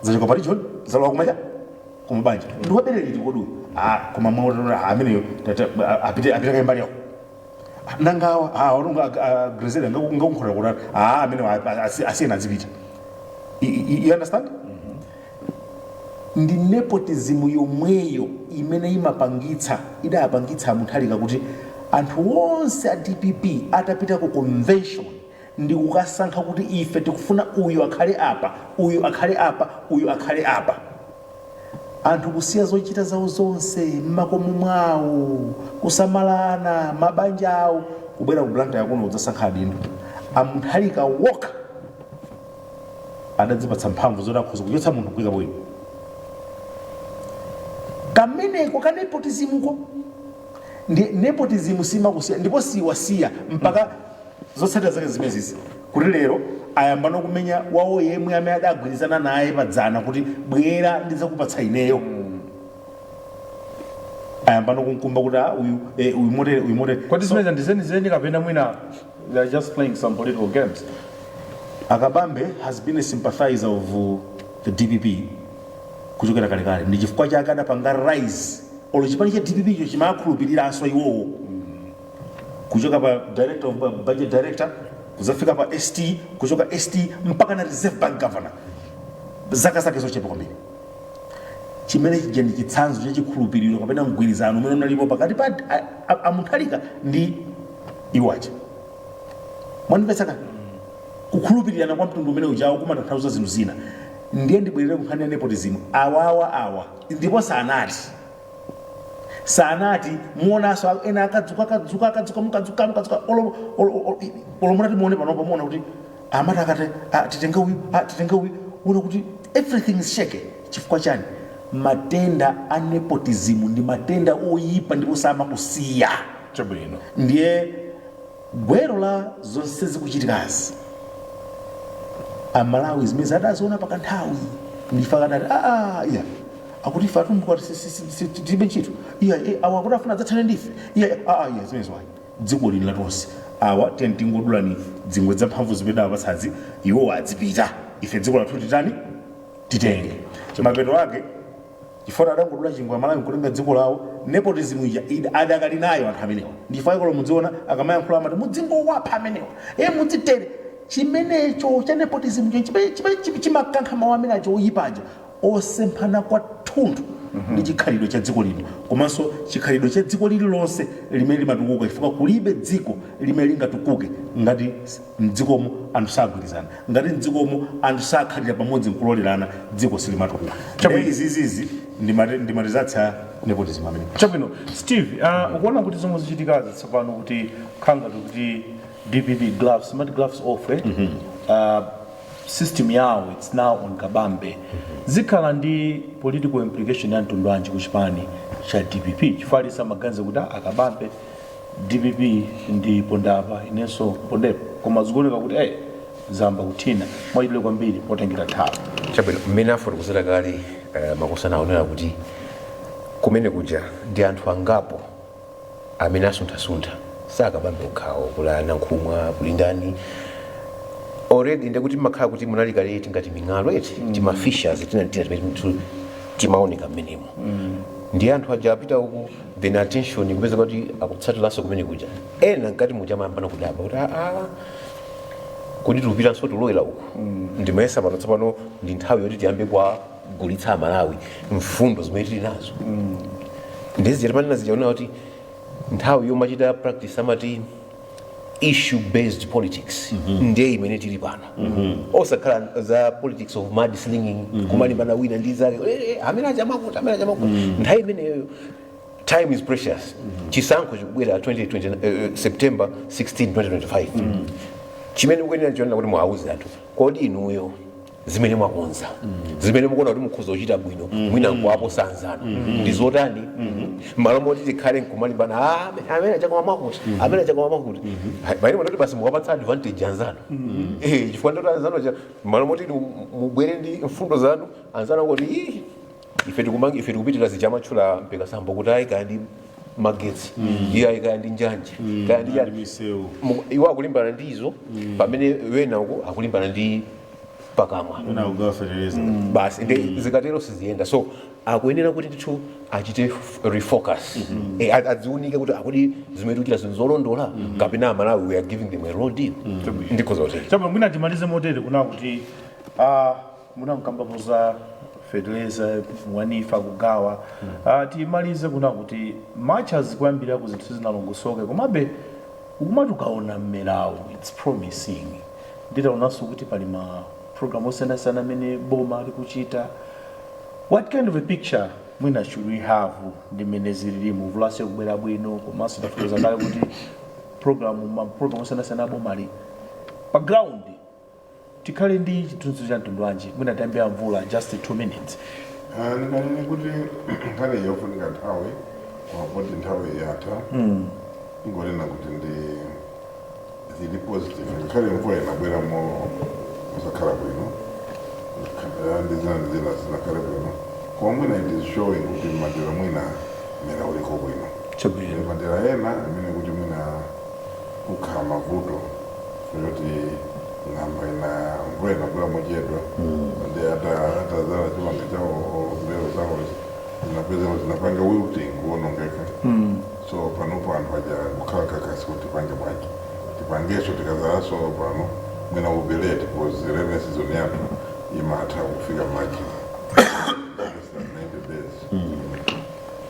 zachoka pa region, zalowa kumacha kumabanja. Ndi wabere liti kodi uyu? Ah, koma mwa ameneyo apite kaimbali yawo. Nangawa walonga Grezeda ngakunkhola kuti amene asiyena azipita. You understand? Ndi nepotism yomweyo imene imapangitsa, idapangitsa Mutharika kuti anthu onse a DPP atapita ku convention ndi kukasankha kuti ife tikufuna uyu akhale apa, uyu akhale apa, uyu akhale apa, anthu kusiya zochita zawo zonse m'makomo mwawo, kusamalana mabanja awo, kubwera ku Blantyre kuno kudzasankha adindo. Amutharika wokha adadzipatsa mphamvu zoti akhoza kuchotsa munthu kuyika bwino. Kameneko ka nepotismko. Ndi nepotism simakusiya, ndipo siwasiya mpaka zotsatira zake zimenezi. Kuti lero ayamba nokumenya wawo yemwe amene adagwirizana naye padzana kuti bwera ndidzakupatsa ineyo, ayamba nokumkumba kuti, "Ah, uyu uyu motere, uyu motere." Kodi zimene ndi zenizeni kapena mwina they are just playing some political games? Akabambe has been a sympathizer of the DPP kuchokera kalekale. Ndi chifukwa chake adapanga rise olo chipani cha DPP icho chimakhulupiriranso iwowo, kuchoka pa director of budget, director, kuzafika pa ST, kuchoka ST mpaka na Reserve Bank governor, zaka zake zochepa kwambiri. Chimene chija ndi chitsanzo chachikhulupiriro kapena mgwirizano umene unalipo pakati pa a Mutharika ndi iwaja. Mwandimvetsa kani? Kukhulupirirana kwa mtundu umene ujawo kumatanthauza zinthu zina. Ndiye ndibwerere kunkhani ya nepotism. Awawa awa ndipo sanati muonanso ena akadzuka, akadzuka, akadzuka, mukadzuka, mukadzuka, olo munati muone panopo, muona kuti amati akati, "Ah, titenge uyu, ah, titenge uyu," uona kuti everything is shaky. Chifukwa chani? Matenda a nepotism ndi matenda oyipa ndipo samakusiya. Ndiye gwero la zonse zikuchitikazi, Amalawi zimene adaziona pakanthawi, ndife akadati, aa, iya, akuti ife atumbuka tilibe ntchito, iya, awa akuti afuna adzathane ndife, iya, aa, iya, zimenezo ayi. Dziko lili latonse. Awa tiye tingodulani dzingwe zamphamvu zimene awapatsazi, iwowo adzipita, ife dziko lathu titani? Titenge. Mapeto ake, chifukwa adangodula chingwe, Amalawi nkutenga dziko lawo, nepotism ija adakali nayo anthu amenewa. Ndichifukwa ikolo mudziona akamayankhula amati mudzingowapha amenewa, e, mudzitere. Chimenecho cha nepotism cho chimene chimakankha mawu amene acho oyipaja, osemphana kwathunthu ndi chikhalidwe cha dziko lino komanso chikhalidwe cha dziko lililonse limene limatukuka, chifukwa kulibe dziko limene lingatukuke ngati mdzikomo anthu sagwirizana, ngati mdzikomo anthu sakhalira pamodzi nkulolerana, dziko silimatukuka. Izizizi ndimatizatsa nepotism amene. Chabwino, Steve, ukuona kuti zomwe zichitikazi tsopano, kuti khanga kuti DPP gloves mati gloves off, eh? System yawo, it's now on Kabambe, zikhala ndi political implication ya mtundu wanji ku chipani cha DPP? Chifukwa lisamaganize kuti, "Ah, akabambe DPP ndi pondapa, inenso pondepo," koma zikuoneka kuti zamba kuthina mwachidule kwambiri potengera nthawi. Chabwino, mmene afotokozera kale makosana aonera kuti kumene kuja ndi anthu angapo amene asunthasuntha, sakabambe okhawo, kula Nankhumwa, kuli ndani already. Ndekuti makhala kuti munali kale tingati ming'alo eti, tima fissures tina tina timene timaoneka mmenemo. Ndi anthu aja apita uku, then attention kupeza kuti akutsatiranso kumene kuja. Ena mkati muja amayambana kudabwa kuti, aa, kuti tikupitanso tulowera uku. Ndimayesa pano tsopano ndi nthawi yoti tiyambe kuwagulitsa Amalawi mfundo zimene tili nazo. Ndizija timanena zija kuti nthawi yomachita practice amati issue based politics, ndiye imene tili pano, osakhala za politics of mud slinging, kumalimbana wina ndi zake, amene aja makuti, amene aja makuti. Nthawi imeneyo, time is precious. Chisankho chikubwera 2020, September 16 2025. Chimene mukuyenera chionera kuti muwauze anthu, kodi inuyo zimene mwakonza, zimene mukuona kuti mukhoza kuchita bwino, mwina nkuwaposa anzanu, ndi zotani? Malo moti tikhale nkumalimbana, "Ah, amene achakoma mwakuti, amene achakoma mwakuti," pamene mwatoti basi mukapatsa advantage anzanu. Chifukwa ndoti anzanu malo moti inu mubwere ndi mfundo zanu, anzanu akuti, "Ii, ife tikumanga, ife tikupitira zichamatchula mpekasambo kuti ayi, kaya ndi magetsi, iye ayi, kaya ndi njanji, kaya ndi chani." Misewu. Iwo akulimbana ndizo, pamene wena uku akulimbana ndi pakamwa. Ena kugawa fetereza. Basi, ndi zikatero siziyenda. So akuyenera kuti ndithu achite refocus, adziunike kuti akuti zimene tikuchita zinthu zolondola kapena Amalawi we are giving them a raw deal. Ndikhoza kutero. Chabwino, mwina timalize motere kuna kuti munamkambapo za fertilizer wanifa kugawa. Timalize kuna kuti much as kuyambira ku zinthu zinalongosoke, komabe ukumati ukaona mmerawu, it's promising. Nditaonanso kuti pali ma program osiyanasiyana amene boma likuchita. What kind of a picture mwina should we have ndi mmene zililimu? Mvulaso ikubwera bwino, komanso tafotokoza kale kuti program, ma program osiyanasiyana aboma ali pa ground. Tikhale ndi chithunzi cha mtundu wanji? Mwina tayambira Mvula, just 2 minutes. Ah, ndinganene kuti nkhani yofunika nthawi, koma poti nthawi yatha, ingonena kuti ndi Zili positive ngakhale mvula inabwera mo musakhala bwino ndi zina ndi zina zinakhale bwino, koma mwina it is showing kuti madera mwina mera uliko bwino. Madera ena amene kuti mwina kukhala mavuto kuti ng'amba ina mvula inabwera mochedwa, ndi atazala chimanga chawo, mbewu zawo zinapeza zinapanga wilting, kuwonongeka. So panopo anthu aja kukhala kakasi kuti tipange bwanji, tipangeso tikazalaso pano mwina will be late because the rainy season yathu imatha kufika March, less than 90 days.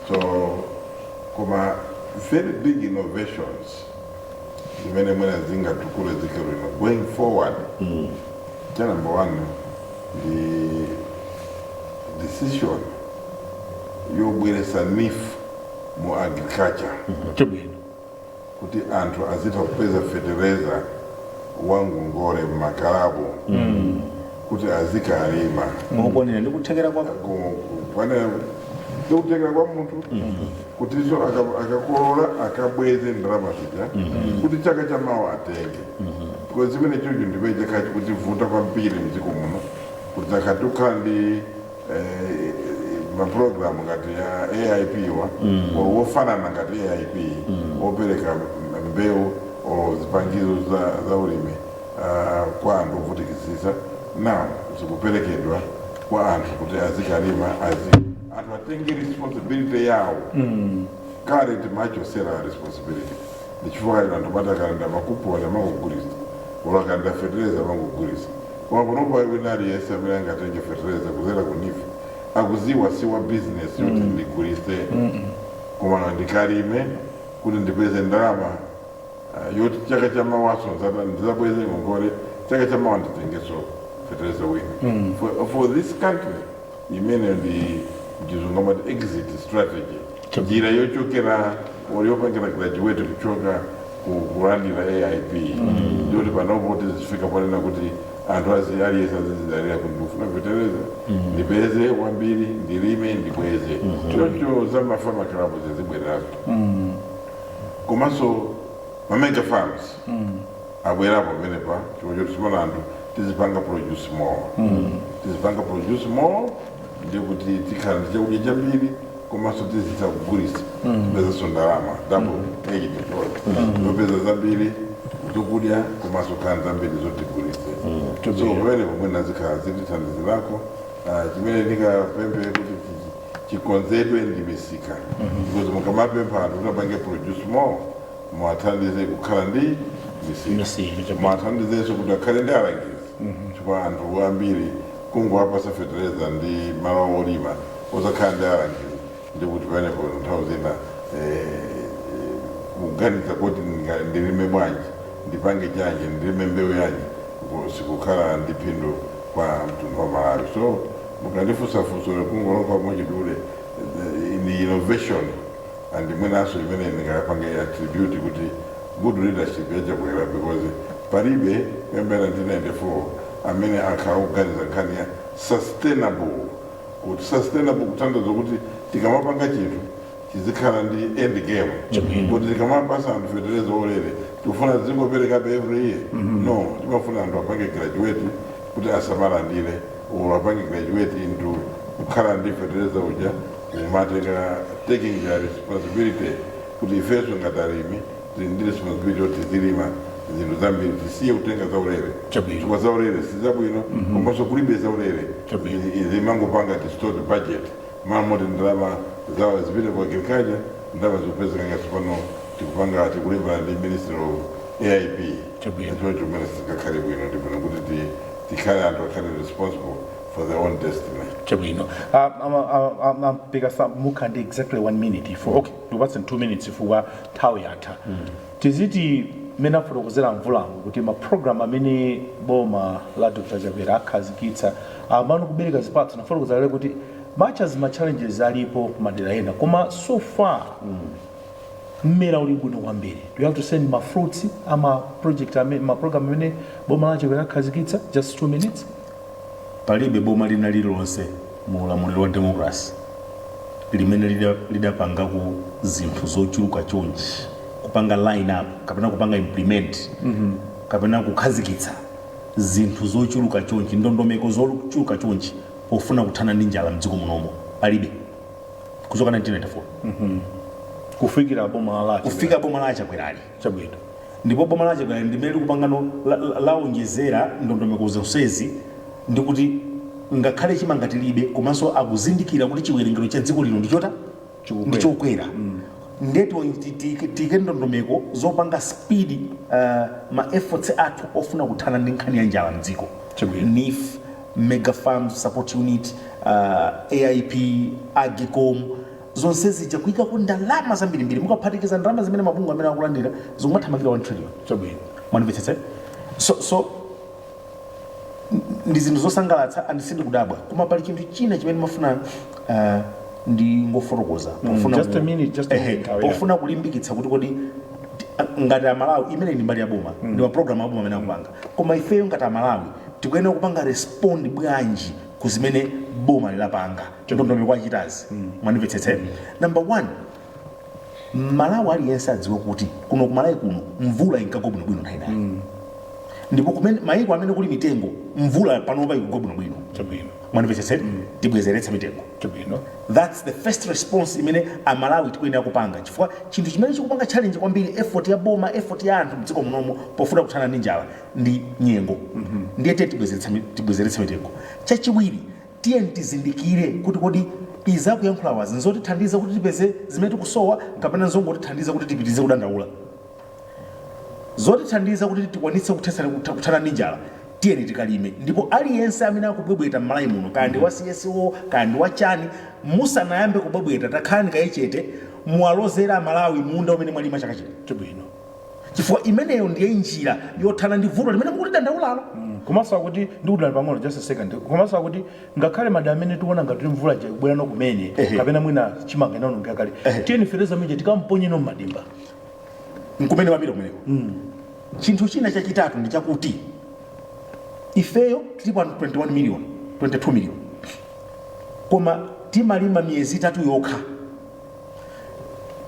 So koma very big innovations zimene mwina zingatukule dziko lino going forward, cha number one ndi decision yobweresa NEEF mu agriculture, kuti anthu azitha kupeza fetereza wangongole mmakalabu kuti azikalima. Mokwanira ndi kuthekera kwa Kwanira ndikuthekera kwa munthu kutinso akakolola akabweze ndalama zija kuti chaka chamawa atenge, because zimene chocho ndimene chakhala chikutivuta kwambiri mdziko muno, kuti takati kukhala ndi mapulogalamu ngati ya AIP wa or wofanana ngati AIP, wopereka mbewu or zipangizo za ulimi kwa anthu ovutikitsitsa. Now zikuperekedwa kwa anthu kuti azikalima, azi anthu atenge responsibility yawo. Kale timachosera responsibility, ndichifukwa kale anthu mati akalanda makuponi amangogulisa or akalanda fertilizer amangogulisa. Koma panopo wina aliyense amene angatenge fertilizer kuzera ku NEEF akuziwa si wa business yoti ndigulise, koma ndikalime kuti ndipeze ndalama yoti chaka chamawaso ndizabweze ngongole, chaka chamawa nditengeso fertilizer wina. For this country imene ndi mchizungu amati exit strategy, njira yochokera or yopangira graduate kuchoka kulandira AIP, ndiyoti panopo tizifika ponena kuti anthu azi aliyense azizidalira kuti ndikufuna fetereza, ndipeze wambiri, ndilime, ndibweze. Choncho za ma farmer club zizibwerazo, komanso ma mega farms abwerapo pamenepa, chifukwa choti simona anthu tizipanga produce more, tizipanga produce more, ndiye kuti tikhala ndi chakudya chambiri, komanso tizitha kugulisa, tipezanso ndalama, double edged sword, topeza zambiri zokudya komanso khala zambiri zotigulise. So pamenepo mwina zikhala zitithandizirako. Chimene ndingapemphe kuti chikonzedwe ndi misika, because mukamapempha anthu kuti apange produce more, muwathandize kukhala ndi misika. Misika. Muwathandizenso kuti akhale ndi alangizi, chifukwa anthu ambiri kungowapasa fertilizer ndi malo olima osakhala ndi alangizi, ndikuti pamenepo nthawi zina kuganiza kuti ndilime bwanji, ndipange chanji, ndilime mbewu yanji, sikukhala ndi phindu kwa mtundu wa Malawi. So mukandifunsafunso kungolonga mwachidule, ni innovation and mwinanso imene ndingapange attribute kuti good leadership yaChakwera, because palibe kuyambira 1994 amene akhala kuganiza nkhani ya sustainable, kuti sustainable kutanthauza kuti tikamapanga chinthu chizikhala ndi end game, kuti tikamapasa anthu fetereza olere tikufuna zingoperekabe every year? No, timafuna anthu apange graduate kuti asamalandire or apange graduate into kukhala ndi fetereza uja kumatenga, taking their responsibility kuti ifenso ngati alimi tili ndi responsibility yoti tizilima zinthu zambiri, tisiye kutenga zaulere, chifukwa zaulere sizabwino, komanso kulibe zaulere. Zimangopanga distort budget mamoti ndalama zawo zipite ku agriculture, ndalama zikupezeka ngati pano tikupanga tikulimbana ndi Ministry of AIP. Choncho chimene singakhale bwino, ndi bwino kuti tikhale anthu akhale responsible for their own destiny. Chabwino, mpika mukha ndi exactly one minute ifo. Okay, ndikupatse 2 minutes chifukwa nthawi yatha. Tiziti mmene afotokozera Mvulamu kuti ma program amene boma la Dr Chakwera akhazikitsa amano kubereka zipatso, nafotokoza kale kuti much as ma challenges alipo madera ena, koma so far mmera uli bwino kwambiri. Do you have to send ma fruits ama project ame, ma program amene boma la Chakwera akhazikitsa? Just 2 minutes. Palibe boma lina lililonse mu ulamuliro wa democracy limene lidapangako zinthu zochuluka chonchi. Kupanga line up kapena kupanga implement kapena kukhazikitsa zinthu zochuluka chonchi, ndondomeko zochuluka chonchi pofuna kuthana ndi njala mdziko munomo, palibe kuchoka 1994. Kufikira boma la Kufika boma la Chakwerali. Ndipo boma la Chakwera ndimene likupangano laonjezera ndondomeko zonsezi, ndikuti ngakhale chimanga tilibe, komanso akuzindikira kuti chiwerengero cha dziko lino ndichota Chikukwera. Ndichokwera. Ndeto tike ndondomeko zopanga speed ma efforts athu ofuna kuthana ndi nkhani ya njala mdziko. NEEF, Mega Farms Support Unit, AIP, AGCOM, zonse zija kuyikako ndalama zambirimbiri. Mukaphatikiza ndalama zimene mabungwe amene akulandira, zikumathamangira 1 trillion. Mwandimvetsetsa? So ndi zinthu zosangalatsa and sindikudabwa, koma pali chinthu china chimene mafuna ndingofotokoza pofuna Just a minute, just a minute, yeah. Pofuna kulimbikitsa kuti kodi ngati Amalawi, imene ndi mbali ya boma, ndi mapulogalamu aboma amene akupanga, koma ifeyo ngati Amalawi tikuyenera kupanga respond bwanji ku zimene boma lilapanga, ndondomeko achitazi? Mwandimvetsetse? Number one, Malawi aliyense adziwe kuti kuno kumalawi kuno mvula inkagwa bwinobwino nthawi inayi, ndipo kumene mayiko amene kuli mitengo mvula panopa ikugwa bwinobwino. Mwandimvetsetse? Tibwezeretse mitengo. That's the first response imene Amalawi tikuyenera kupanga, chifukwa chinthu chimene chikupanga challenge kwambiri effort ya boma, effort ya anthu mdziko munomo pofuna kuthana ndi njala ndi nyengo. Ndiye tiye tibwezeretse mitengo. Chachiwiri, tiye tizindikire kuti kodi izakuyankhula wazi nzotithandiza kuti tipeze zimene tikusowa kapena nzongotithandiza kuti tipitirize kudandaula? Zotithandiza kuti tikwanitse kuthana ndi njala, tiyeni tikalime. Ndipo aliyense amene akubwebweta m'Malawi muno, kaya ndi wa CSO, kaya ndi wa chani, musanayambe kubwebweta takhalani kaye chete, muwalozera Amalawi munda umene mwalima chaka chino, chifukwa imeneyo ndiye njira yothana ndi vuto limene mukutidandaulalo. Komanso akuti, ndikudala pang'ono, just a second, komanso akuti ngakhale madera amene tiona ngati mvula ikubwerano kumene kapena mwina chimanga inawonongeka kale, tiyeni fereza mija tikamponyeno mmadimba. Nkumene wapita kumeneko. Chinthu china chachitatu ndi chakuti ifeyo tilipo anthu 21 million, 22 million, koma timalima miyezi 3 yokha.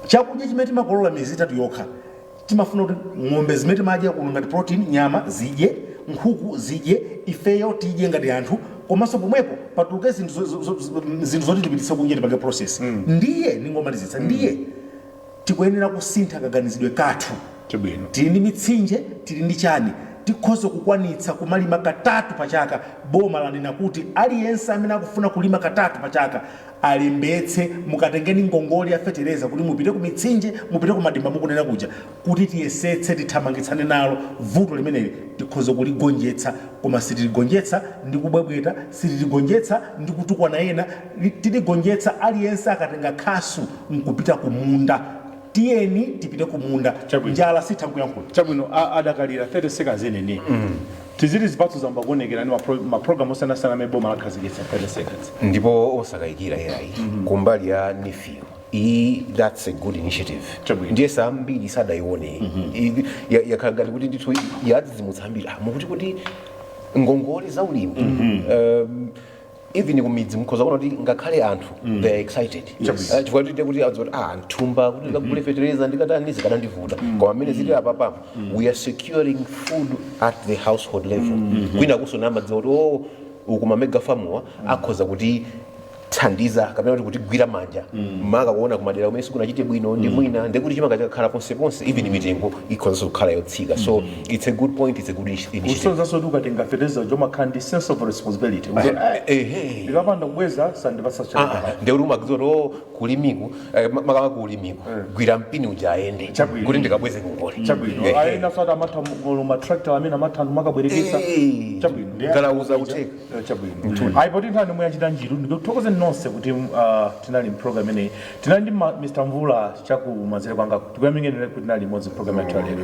Chakudya chimene timakolola miyezi 3 yokha, timafuna kuti ng'ombe zimene timadya kuno ngati protein, nyama zidye, nkhuku zidye, ifeyo tidye ngati anthu, komanso pomwepo patuluke zinthu zoti tipititse kunja, tipange process. Ndiye ndingomalizitsa, ndiye tikuyenera kusintha kaganizidwe kathu. Tili ndi mitsinje, tili ndi chani, tikhoza kukwanitsa kumalima katatu pa chaka. Boma lanena kuti aliyense amene akufuna kulima katatu pa chaka alembetse, mukatengeni ngongole ya fetereza kuti mupite ku mitsinje, mupite ku madimba mukunena kuja, kuti tiyesetse tithamangitsane nalo vuto limeneli. Tikhoza kuligonjetsa, koma sitiligonjetsa ndi kubwebweta, sitiligonjetsa ndi kutukwana ena. Tiligonjetsa aliyense akatenga khasu nkupita kumunda. Tiyeni tipite kumunda. Njala sitha nkuyankhula. Chabwino, adakalira 30 seconds enene. Tiziti zipatso zamba kuonekera ndi mapulogalamu osiyanasiyana amene boma lakhazikitsa, 30 seconds. Ndipo osakayikira yayi, kumbali ya NEEF iyi, that's a good initiative. Ndiye sambiri sadayione. Yakhala ngati kuti ndithu yadzidzimutsa ambiri. Mukuti kuti ngongole za ulimi, even kumidzi mukhoza kuona kuti ngakhale anthu they are excited. Chifukwa kuti kuti adziwa kuti nthumba kuti ndikagule fetereza ndikatani zikadandivuta, koma amene zili apapa, we are securing food at the household level. Kwina kuso namadziwa kuti oh, uku ma mega farmwa akhoza kuti thandiza kapena kuti kutigwira manja, maka kuona kumadera kumene sikunachite bwino ndi mwina ndekuti chimanga chakakhala ponseponse, even mitengo ikhozanso kukhala yotsika. So it's a good point, it's a good initiative. Kusonzanso kuti ukatenga fetereza chomakhala ndi sense of responsibility. Ndikapanda kubweza sandipatsa chakudya. Ndekuti umadziwa kuti oh, kulimiku makama kulimiku gwira mpini uja ayende kuti ndikabweze ngongole. Ayena sati amatha ma tractor amene amatha anthu makabwerekesa. Galauza kutheka. Chabwino, ayi, poti nthani yomwe yachita njiru, ndikuthokozeni nonse kuti tinali mprogram imeneyi. Tinali ndi Mr Mvula chakumanzere kwanga, tikuyamikeni kuti tinali limodzi program yathu ya lero,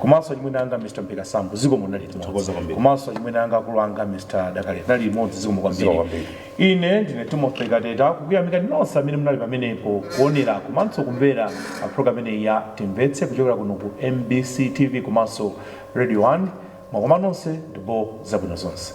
komanso chimwene anga Mr Mpika Sambo, zikomo, tinali limodzi. Thokoza kwambiri. Komanso chimwene anga, akulu anga Mr Dakale, tinali limodzi, zikomo kwambiri. Zikomo kwambiri. Ine ndine Timothy Kateta, kukuyamikani nonse amene munali pamenepo kuonera komanso kumvera program imeneyi ya Timvetse kuchokera kuno ku MBC TV komanso Radio 1. Mwakoma nonse ndipo zabwino zonse.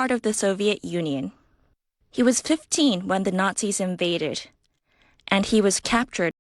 part of the Soviet Union. He was 15 when the Nazis invaded, and he was captured